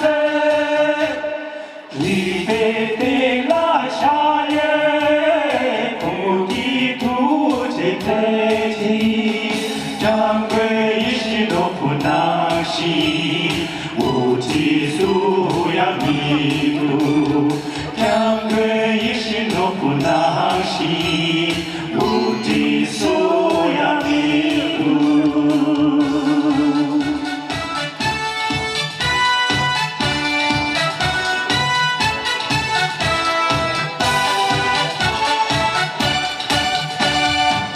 ཅད། རིག་པའི་གཏེར་ལ་ཤར་ཡོད་ཁོང་གི་ཐུགས་རྗེ་བཀའ་དྲིན། སྐྱབས་མགོན་ཡིད་བཞིན་ནོར་བུ་ནང་བཞིན། དབུ་ཁྲིད་སུ་ཡང་མི་འདུག་སྐྱབས་མགོན་ཡིད་བཞིན་ནོར་བུ་ནང་བཞིན། དབུ་ཁྲིད་སུ་ཡང་མི་འདུག་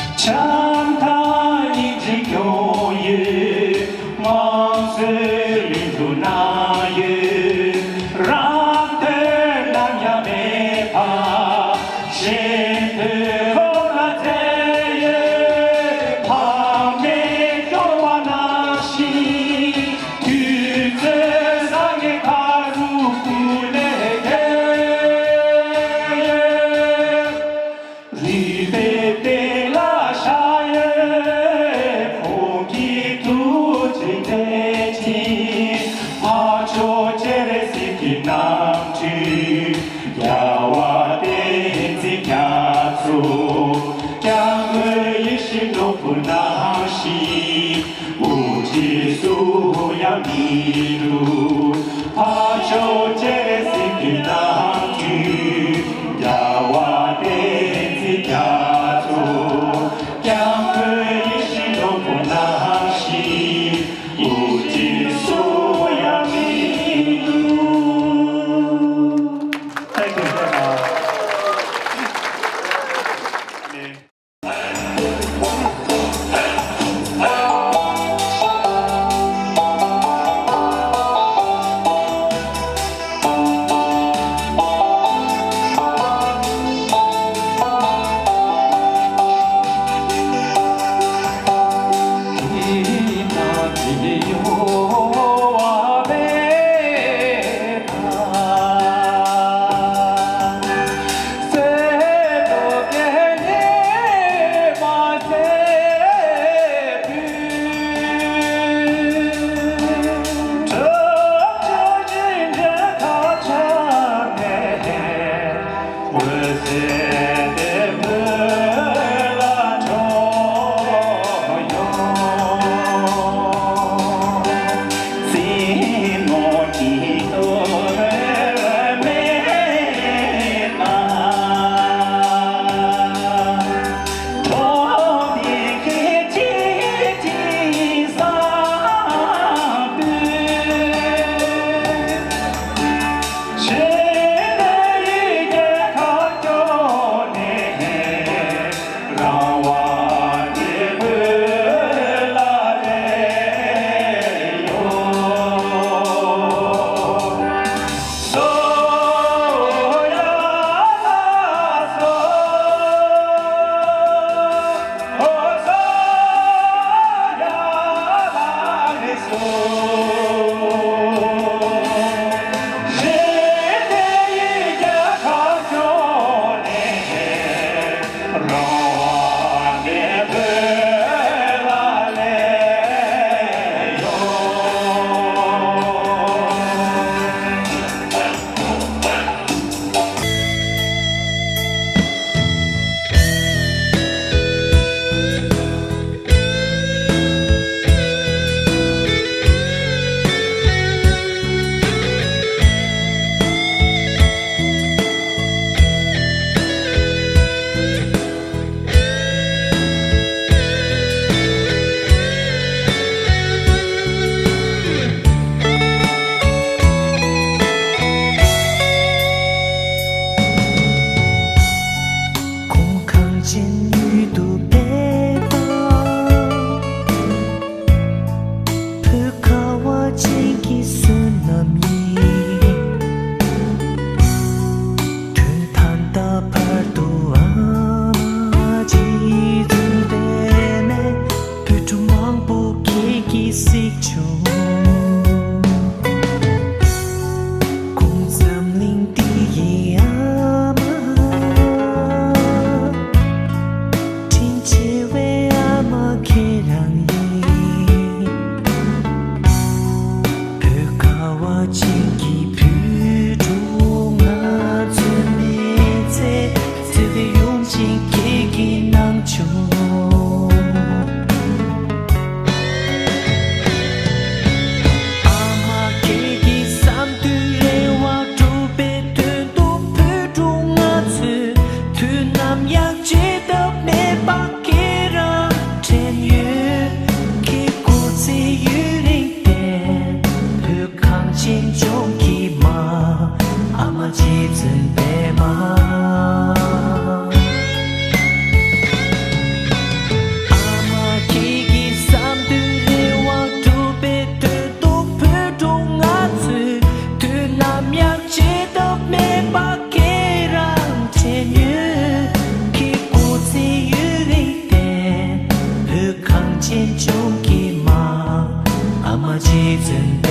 བྱམས་དང་སྙིང་རྗེ་སྐྱོང་ཡོད། དམངས་གཙོའི་ལུས་འདུག་ན་ཡོད། རང་དོན་ནམ་ཡང་མེད་པ། གཞན་དོན་ཁོ་ན་བཙལ་ཡོད། ཕ་མས་སྐྱོང་བ་ནང་བཞིན། དུས་ཚོད་བཟང་ངན་ག་རུ་སྐུ་ལས་བརྒལ་ཡོད། རིག་པའི་གཏེར་ལ་ཤར་ཡོད་ཁོང་གི་ཐུགས་རྗེ་བཀའ་དྲིན། འཕགས་མཆོག་སྤྱན་རས་གཟིགས་ཀྱི་རྣམ་སྤྲུལ། རྒྱལ་བ་བསྟན་འཛིན་རྒྱ་མཚོ། སྐྱབས་མགོན་ཡིད་བཞིན་ནོར་བུ་ནང་བཞིན། དབུ་ཁྲིད་སུ་ཡང་མི་འདུག་འཕགས་མཆོག་སྤྱན་རས་གཟིགས་ཀྱི་རྣམ་སྤྲུལ། རྒྱལ་བ་བསྟན་འཛིན་རྒྱ་མཚོ། སྐྱབས་མགོན་ཡིད་བཞིན་ནོར་བུ་ནང་བཞིན། དབུ་ཁྲིད་སུ་ཡང་མི་འདུག Thank you very much. ཆེ་ཆུང་གི་མ། ཨ་མ་རྗེ་བཙུན་